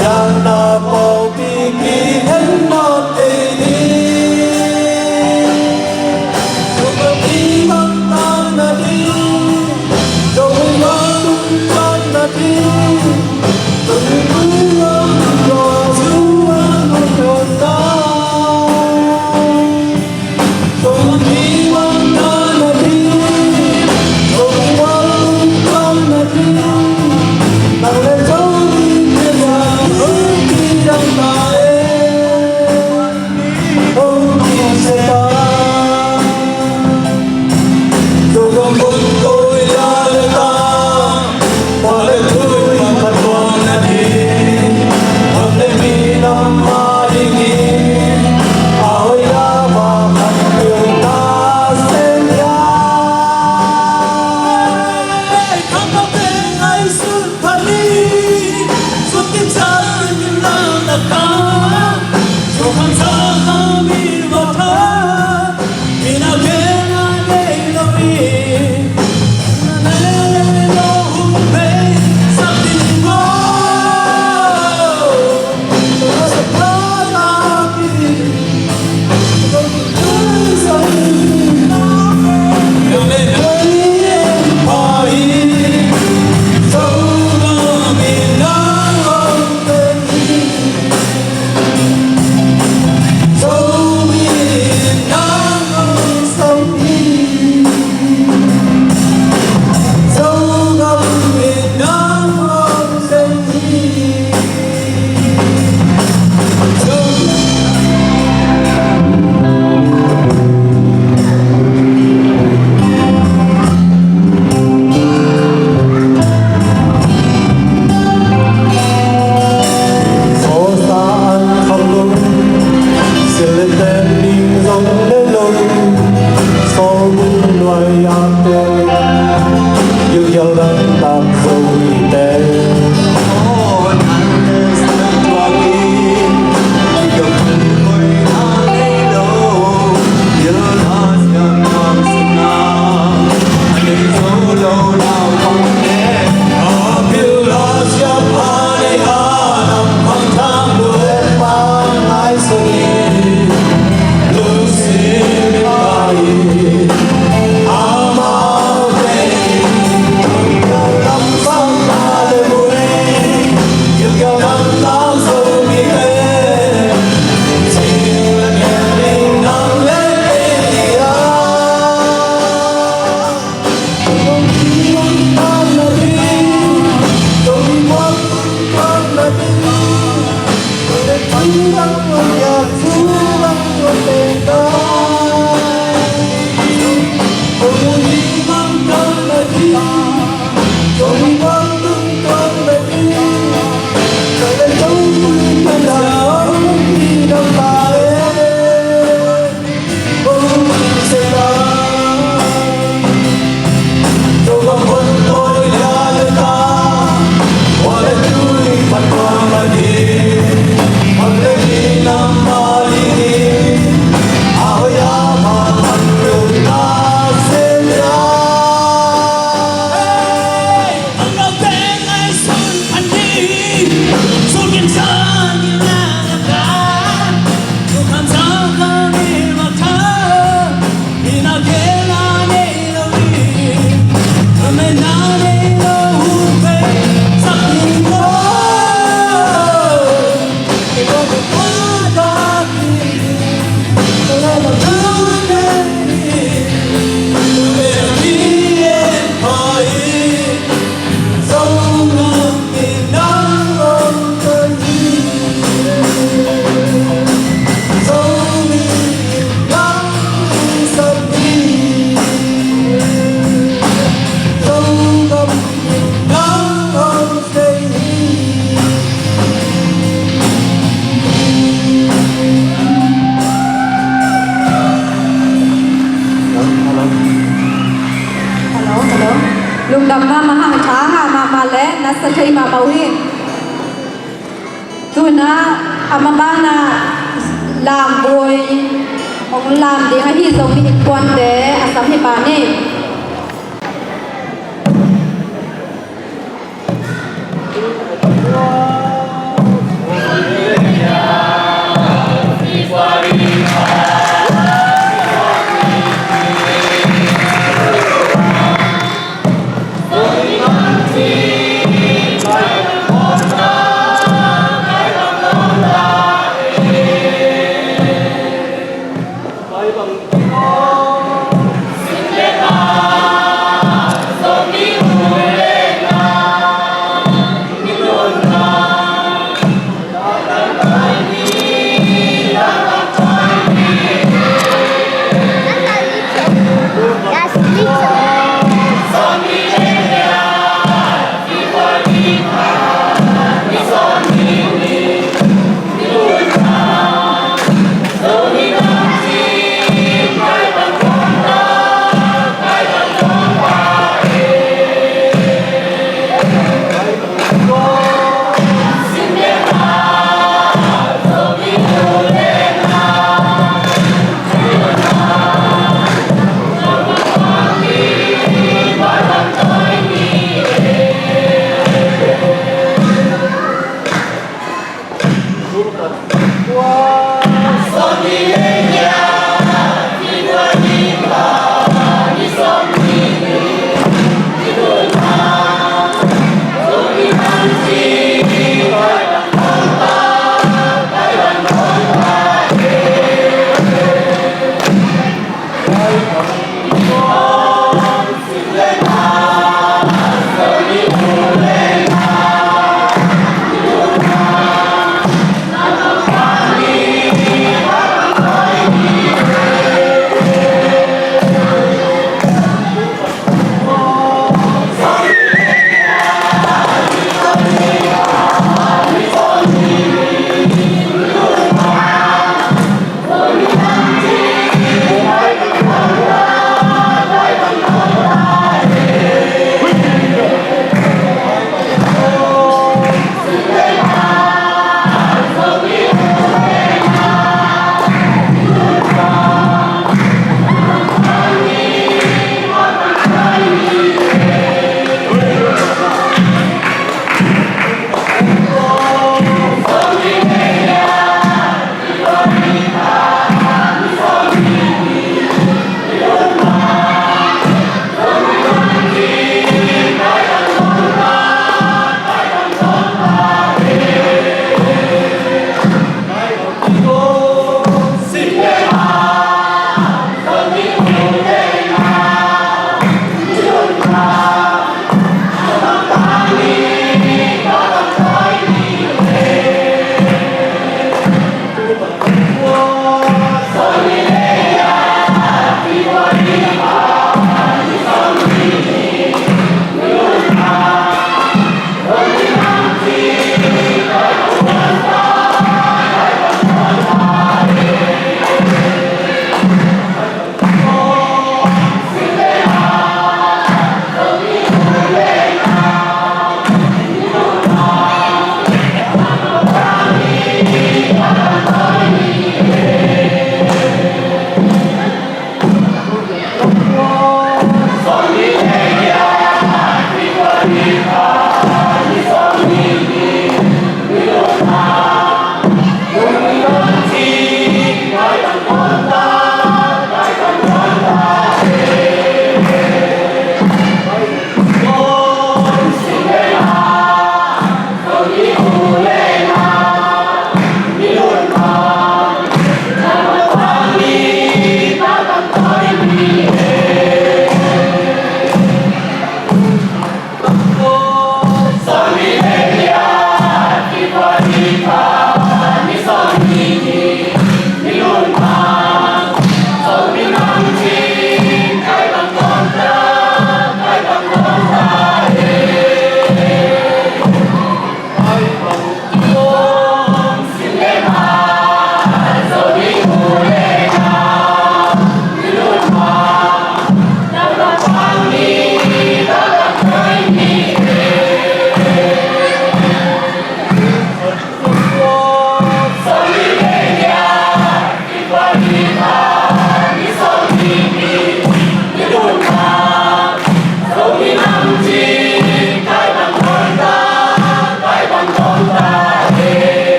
ya na pau pi kikhen nawn kei ni. Zo ka ti bang ta na ti, zo ka tung ta na ti, zo ka tung ta na ti. Hello, hello. Lungdam mahmah hang, tha ngah mahmah le na sa thei mahmah uh hi. Tuna a maban ah lamvui hong lam ding ahi zongin innkuante a sam hi pah ni.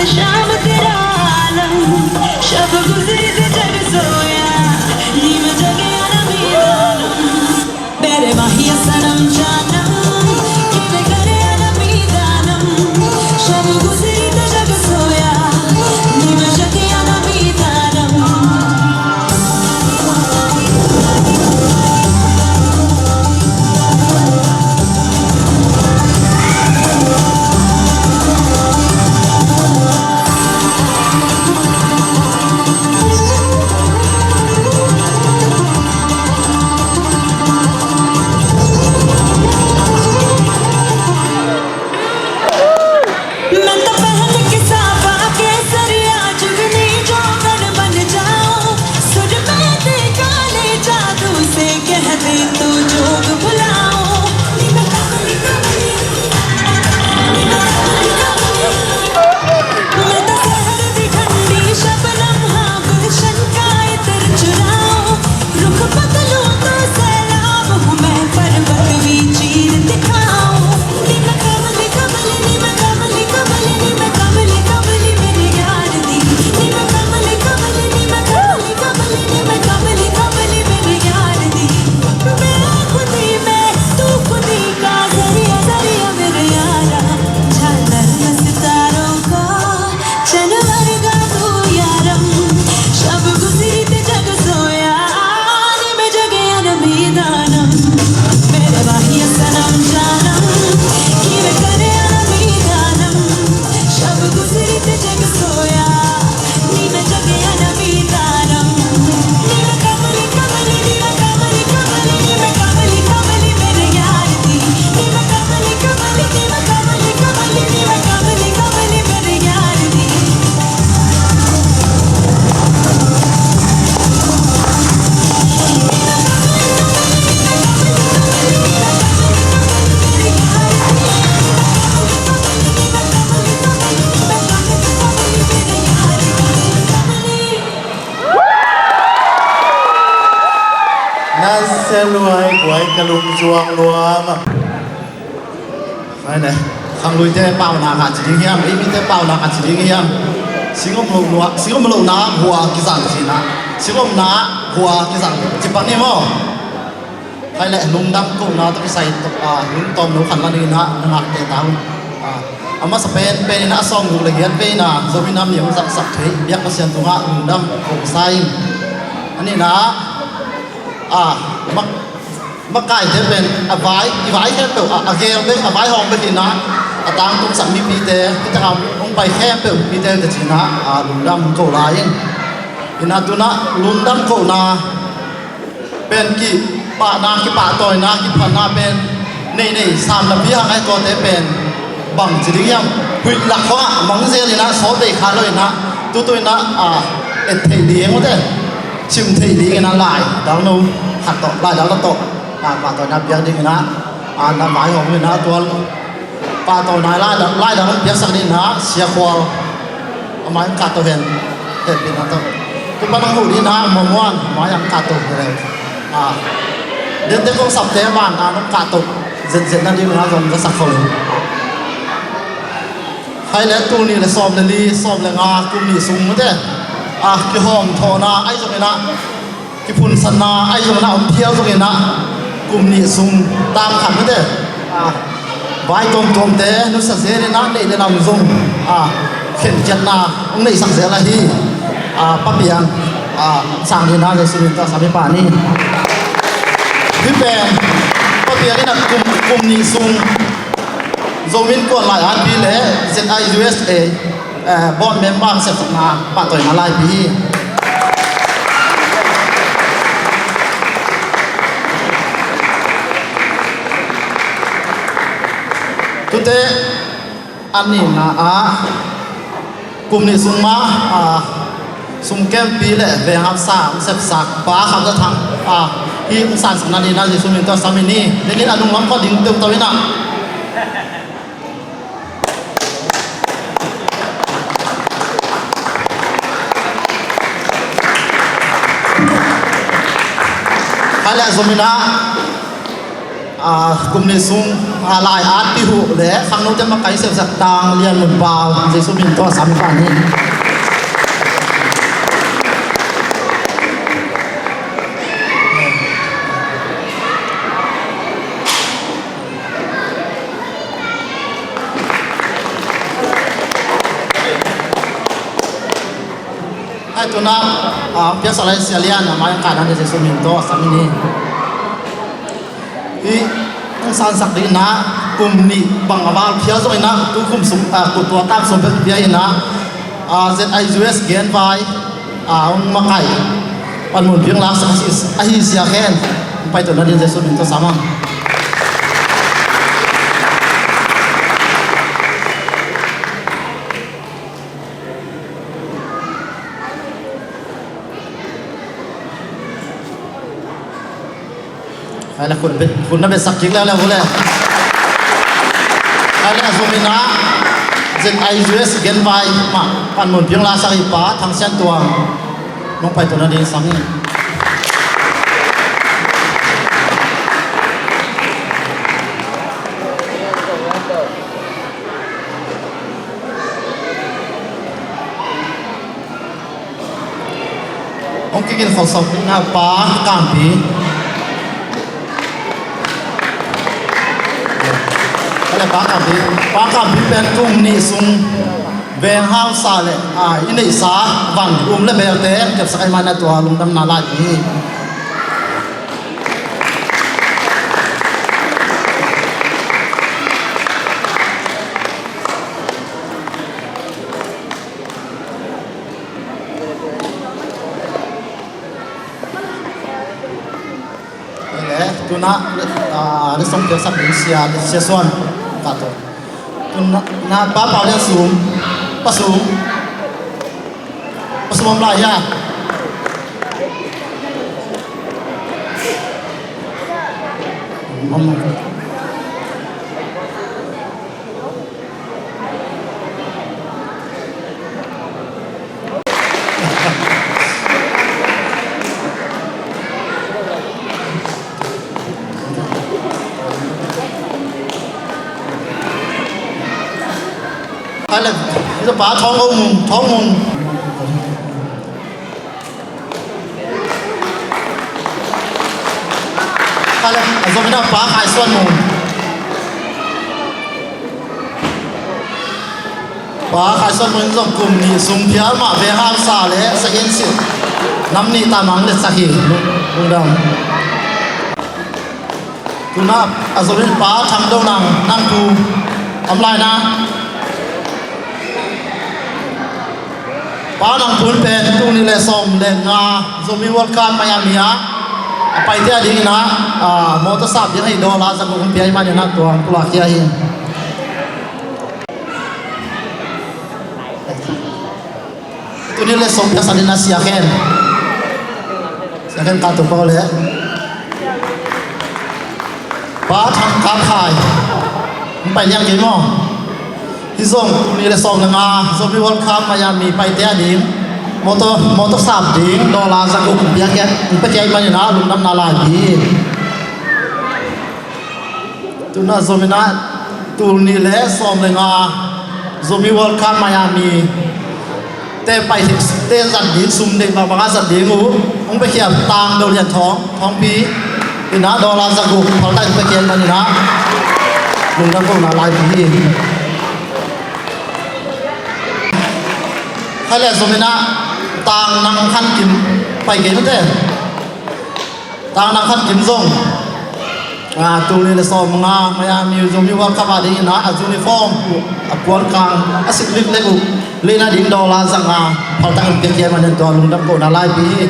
शाम तेरा आलम, शब गुजरी ते जग सोया, नीम जगया ना मीदानम। मेरे माहिया सनम जानम, किने करे ना मीदानम। शब गुजरी ते जग सोया, नीम जगया ना मीदानम। मैं तो पहन के साफा केसरिया, जुगनी जोगन बन जाऊं, सुर में तेरे काले जादू से कह दे तू जोग बुलाऊं। मैं तो सहर दी ठंडी शबनम, हाँ, गुलशन का इतर चुराऊं। रुख बदलूं तो सैलाब हूँ मैं, पर्वत भी चीर दिखाऊं। नी मैं कमली कमली, नी मैं कमली कमली, नी मैं कमली कमली मेरे यार दी। नी मैं कमली कमली, नी मैं कमली कमली, नी मैं कमली कमली मेरे यार दी। मैं खुदी में, तू खुदी का जरिया, जरिया मेरे यारा। झालर में सितारों का चन वर्गा तू यारम। शब गुजरी ते जग सोया, नीम जगया ना मीदानम। मेरे वाहिया सनम जानम, किने करे ना मीदानम। शब गुजरी ते जग सोया, नीम जगया ना मीदानम। नीम कमली कमली, नीम कमली कमली, नीम कमली कमली मेरे यार दी। नीम कमली कमली, नीम कमली कमली, नीम कमली कमली मेरे यार दी। Na sia luai, kuai ka lung zuang luam. Hai ne, khangluite pauna khat ci ding hiam, ei mite pauna khat ci ding hiam. Singom lo nua, singom lo na hua kizang cina. Singom na hua kizang ci pak ni maw. Hai le, lungdam kohna tawh kisai tawh, ah, lungtawm lo khat la dingin ah, na ngakte ta un. Ah, a masa pen, pen in ah, a sawm guk le giat vei in ah, Zomi Nam Ni hong zangsak thei, biak Pasian tungah lungdam kohna sa ing. A nihna ah, ah, mak-, makaite pen, a vai, i vai khempeuh, ah, a gel bek, a vaihawm bek in ah, a tangtungsak mipite, hi tak a hong pai khempeuh mipite, te cina, ah, lungdam ko lai in. Ina tuna, lungdam kohna pen kipahna, kipahtawina, kiphatna pen nei nei, sam na pi hang ai tuate pen bang ci ding hiam, huih lak khawngah mangzel inah, sawt vei kha lo inah, tutu inah, ah, et theih ding ute, cim theih ding inah, lai dang no khat tawh, lai dang no tawh, ah, pahtawina piak ding inah, ah, na vaihawm inah, tual pahtawina lai dang, lai dang piaksak ding inah, Sia Khual. Amah in kahto hen, hehpihna tawh. Tupa nang huh ding inah, mamuan, amah in kahto hen. Ah. Dente kong sapte van, ah, nong kahto zenzen na ding inah, zong za sak khol. Hai le tul nih le sawm le li, sawm le nga, kum nih sung mute. Ah, kihawm thawhna, ai zong inah. Kiphunsanna, ai zong inah, om phial zong inah, kum nih sung, tang khat mute. Ah, vai tuamtuamte, nusia zel inah, neih le lam zong, ah, khenkiatna, hong neihsak zel ahi, ah, Pa Piang, ah, sang inah, Jesu min tawh, sami pa ni. Hih pen, Pa Piang inah kum, kum nih sung, Zomi Innkuan Lai-atpi le Z I U S A, eh, board member sepsakna pahtawina laipi hi. Tute, a nihna ah, kum nih sung ma, ah, sumkempi le venghapsa hong sepsak Pa Kham Za Thang, ah, hih hong sangsakna nihna Jesu min tawh sami ni. Dingin a nunglam khawng ding teuhteuh inah. Hai le zom inah. A, kum nih sung, a, lai-at pih uh le khangnote makaih siamsak Tang Lian Mun Pau, Jesu min tawh sam ka hi. Hai tuna, a, piaksa lai Sia Lian, a, mai ka na Jesu min tawh sam hi. Hih hong sansak ding in ah kum nih bang a val phial zong in ah tu kum sung, a, kum tua tam sung bek pia in ah, a, Z I U S genvai, a, hong makaih panmun piang laksak ahi, ahi Sia Khen hong paito nading Jesu min tawh sam ang. Hai le, khut bet, khut na betsak kik leuleu uh le. Hai le, a zom in ah Z I U S genvai mah panmun piang laksak i Pa Thang Sian Tuang nong paito nading sam hi. Hong kikin khawlsawm na Pa Kampi. Ka le Pa Kampi, Pa Kampi pen kum nih sung veng hausa le, a, i neihsa van um le belte kepsak ahih manin tua lungdamna lai hi. Ele, tuna, a, le song piaksak ding Sia, Sia Suan ka to. Tuna, na Pa Pau Lian Sum, Pa Sum. Pa Sum om lai hia? Om. Hai le, i pa thawng ko mung, thawng mung. Ka le, a zom in ah Pa Khai Suan Mun. Pa Khai Suan Mun zong kum nih sung phial mah veng hausa le second seat nam nih ta mang le sak hi. Lungdam. Tuna a zom in Pa Thang Do Nang, Nang Pu om lai na. Pa Nang Pu pen tul nih le sawm le nga Zomi World Cup Miami ah a paite a dingin ah, a, motor sap ding ahi dollar zaguk hong pia ahih manin ah tua hong pulak khia hi. Tul nih le sawm piaksa ding ah Sia Khen. Sia Khen ka to pau le. Pa Thang Kap Khai. Hong pai liang kei maw. Hih zong tul nih le sawm le nga Zomi World Cup Miami paite a ding motor, motor sap ding dollar zaguk hong pia kei, hong pia kei ahih manin ah lungdamna lai hi. Tuna zom in ah tul nih le sawm le nga Zomi World Cup Miami te pai te zat ding, sum deih bangbang a zat ding uh hong piakhia Tang Do Lian Thawng, Thawngpi in ah dollar zaguk phalta in piakhia ahih manin ah lungdam kohna lai hi. Khai le, zom in ah Tang Nang Khan Kim pai kei mate. Tang Nang Khan Kim zong, a, tul nih le sawm nga Miami Zomi World Cup a dingin ah a uniform, a puan kang, a sik lik lek uh leina ding dollar zanga phalta in piakhia ahih manin tua lungdam kohna lai hi.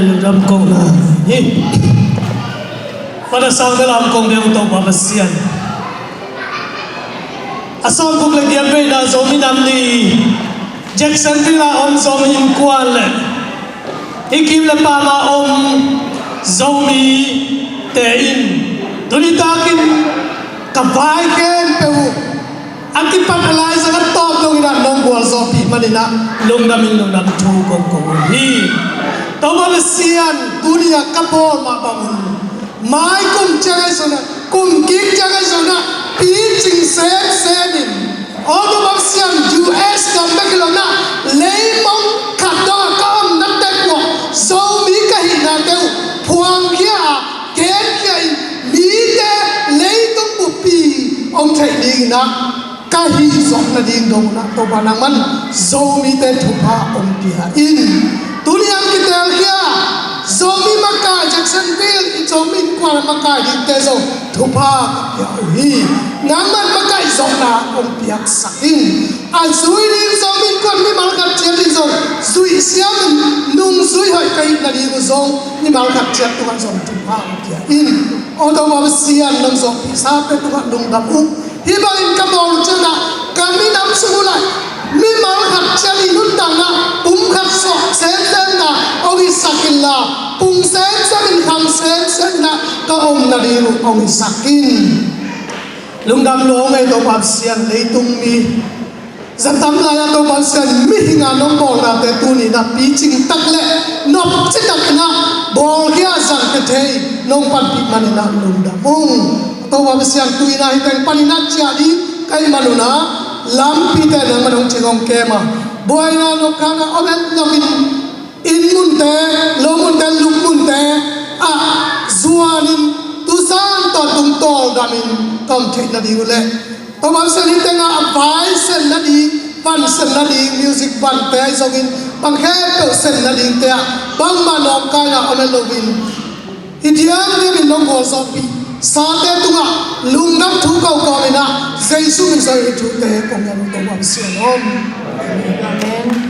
Lungdam kohna hi. Mana sang belam kong beng Topa Pasian. A sawmguk le giat veina Zomi Nam Ni, Jacksonville a om Zomi Innkuan le i kim le pama om Zomi te in tuni takin ka vai khempeuh uh a kipat a laizang a tawp dongin ah nong gualzawhpih manin ah lungdam in lungdam thu kong ko uh hi. Topa Pasian, tuni a ka bawl mah bangun mai kum ciang ahi zongin ah, kum kik ciang ahi zongin ah picing semsem in, aw Topa Pasian, U S gam bek hi lo in ah leimong khat dong a ka omna tek uah Zomi ka hihnate uh phuangkhia a genkhia in mite leitung buppi om theih dingin ah ka hih zawh nading dong un ah Topa nangman Zomite thupha hong pia in. Tuni a kitelkhia Zomi makai, Jacksonville i Zomi Innkuan a makai dingte zong thupha ka pia uh hi. Nangman makaih zawhna hong piaksak in. A zui ding Zomi Innkuan mimal khat ciat in zong zuih siam in nungzui hoih ka hih nading uh zong mimal khat ciat tungah zong thupha hong pia in. Aw Topa Pasian, nong zawhpihsate tungah lungdam uh. Hih bangin ka bawl uh ciangin ah ka minam sung uh lai mimal khat ciat i nuntakna pum khat suak semsemna hong hisak inla, pum semsem in khang semsem in ah ka om nading uh hong hisak in. Lungdam lo ngei Topa Pasian, leitung mi zatam lai-ah Topa Pasian, mihing a nong bawlnate tuni in ah picing tak le nopci takin ah bawlkhia zangte thei nong panpih manin ah lungdam ung. Topa Pasian, tu-in ah hih teng panin ah ciah ding ka hih manun ah lampite nangman hong cing hong kem a, buaina nokkhakna om het loin inn munte, lo munte, luk munte ah zuanin tuzan tawh tungtawl damin ka om theih nading uh leh Topa Pasian, hih tengah a vai sen nading, van sen nading, music vante ahi zongin bang khempeuh sen nadingte ah bangmah nawngkaina om het loin hih diamdiamin nong gualzawhpih sate tungah lungdam thu ka kawm in ah Jesu min suang in hih thute kong ngen uh Topa Pasian aw. Amen.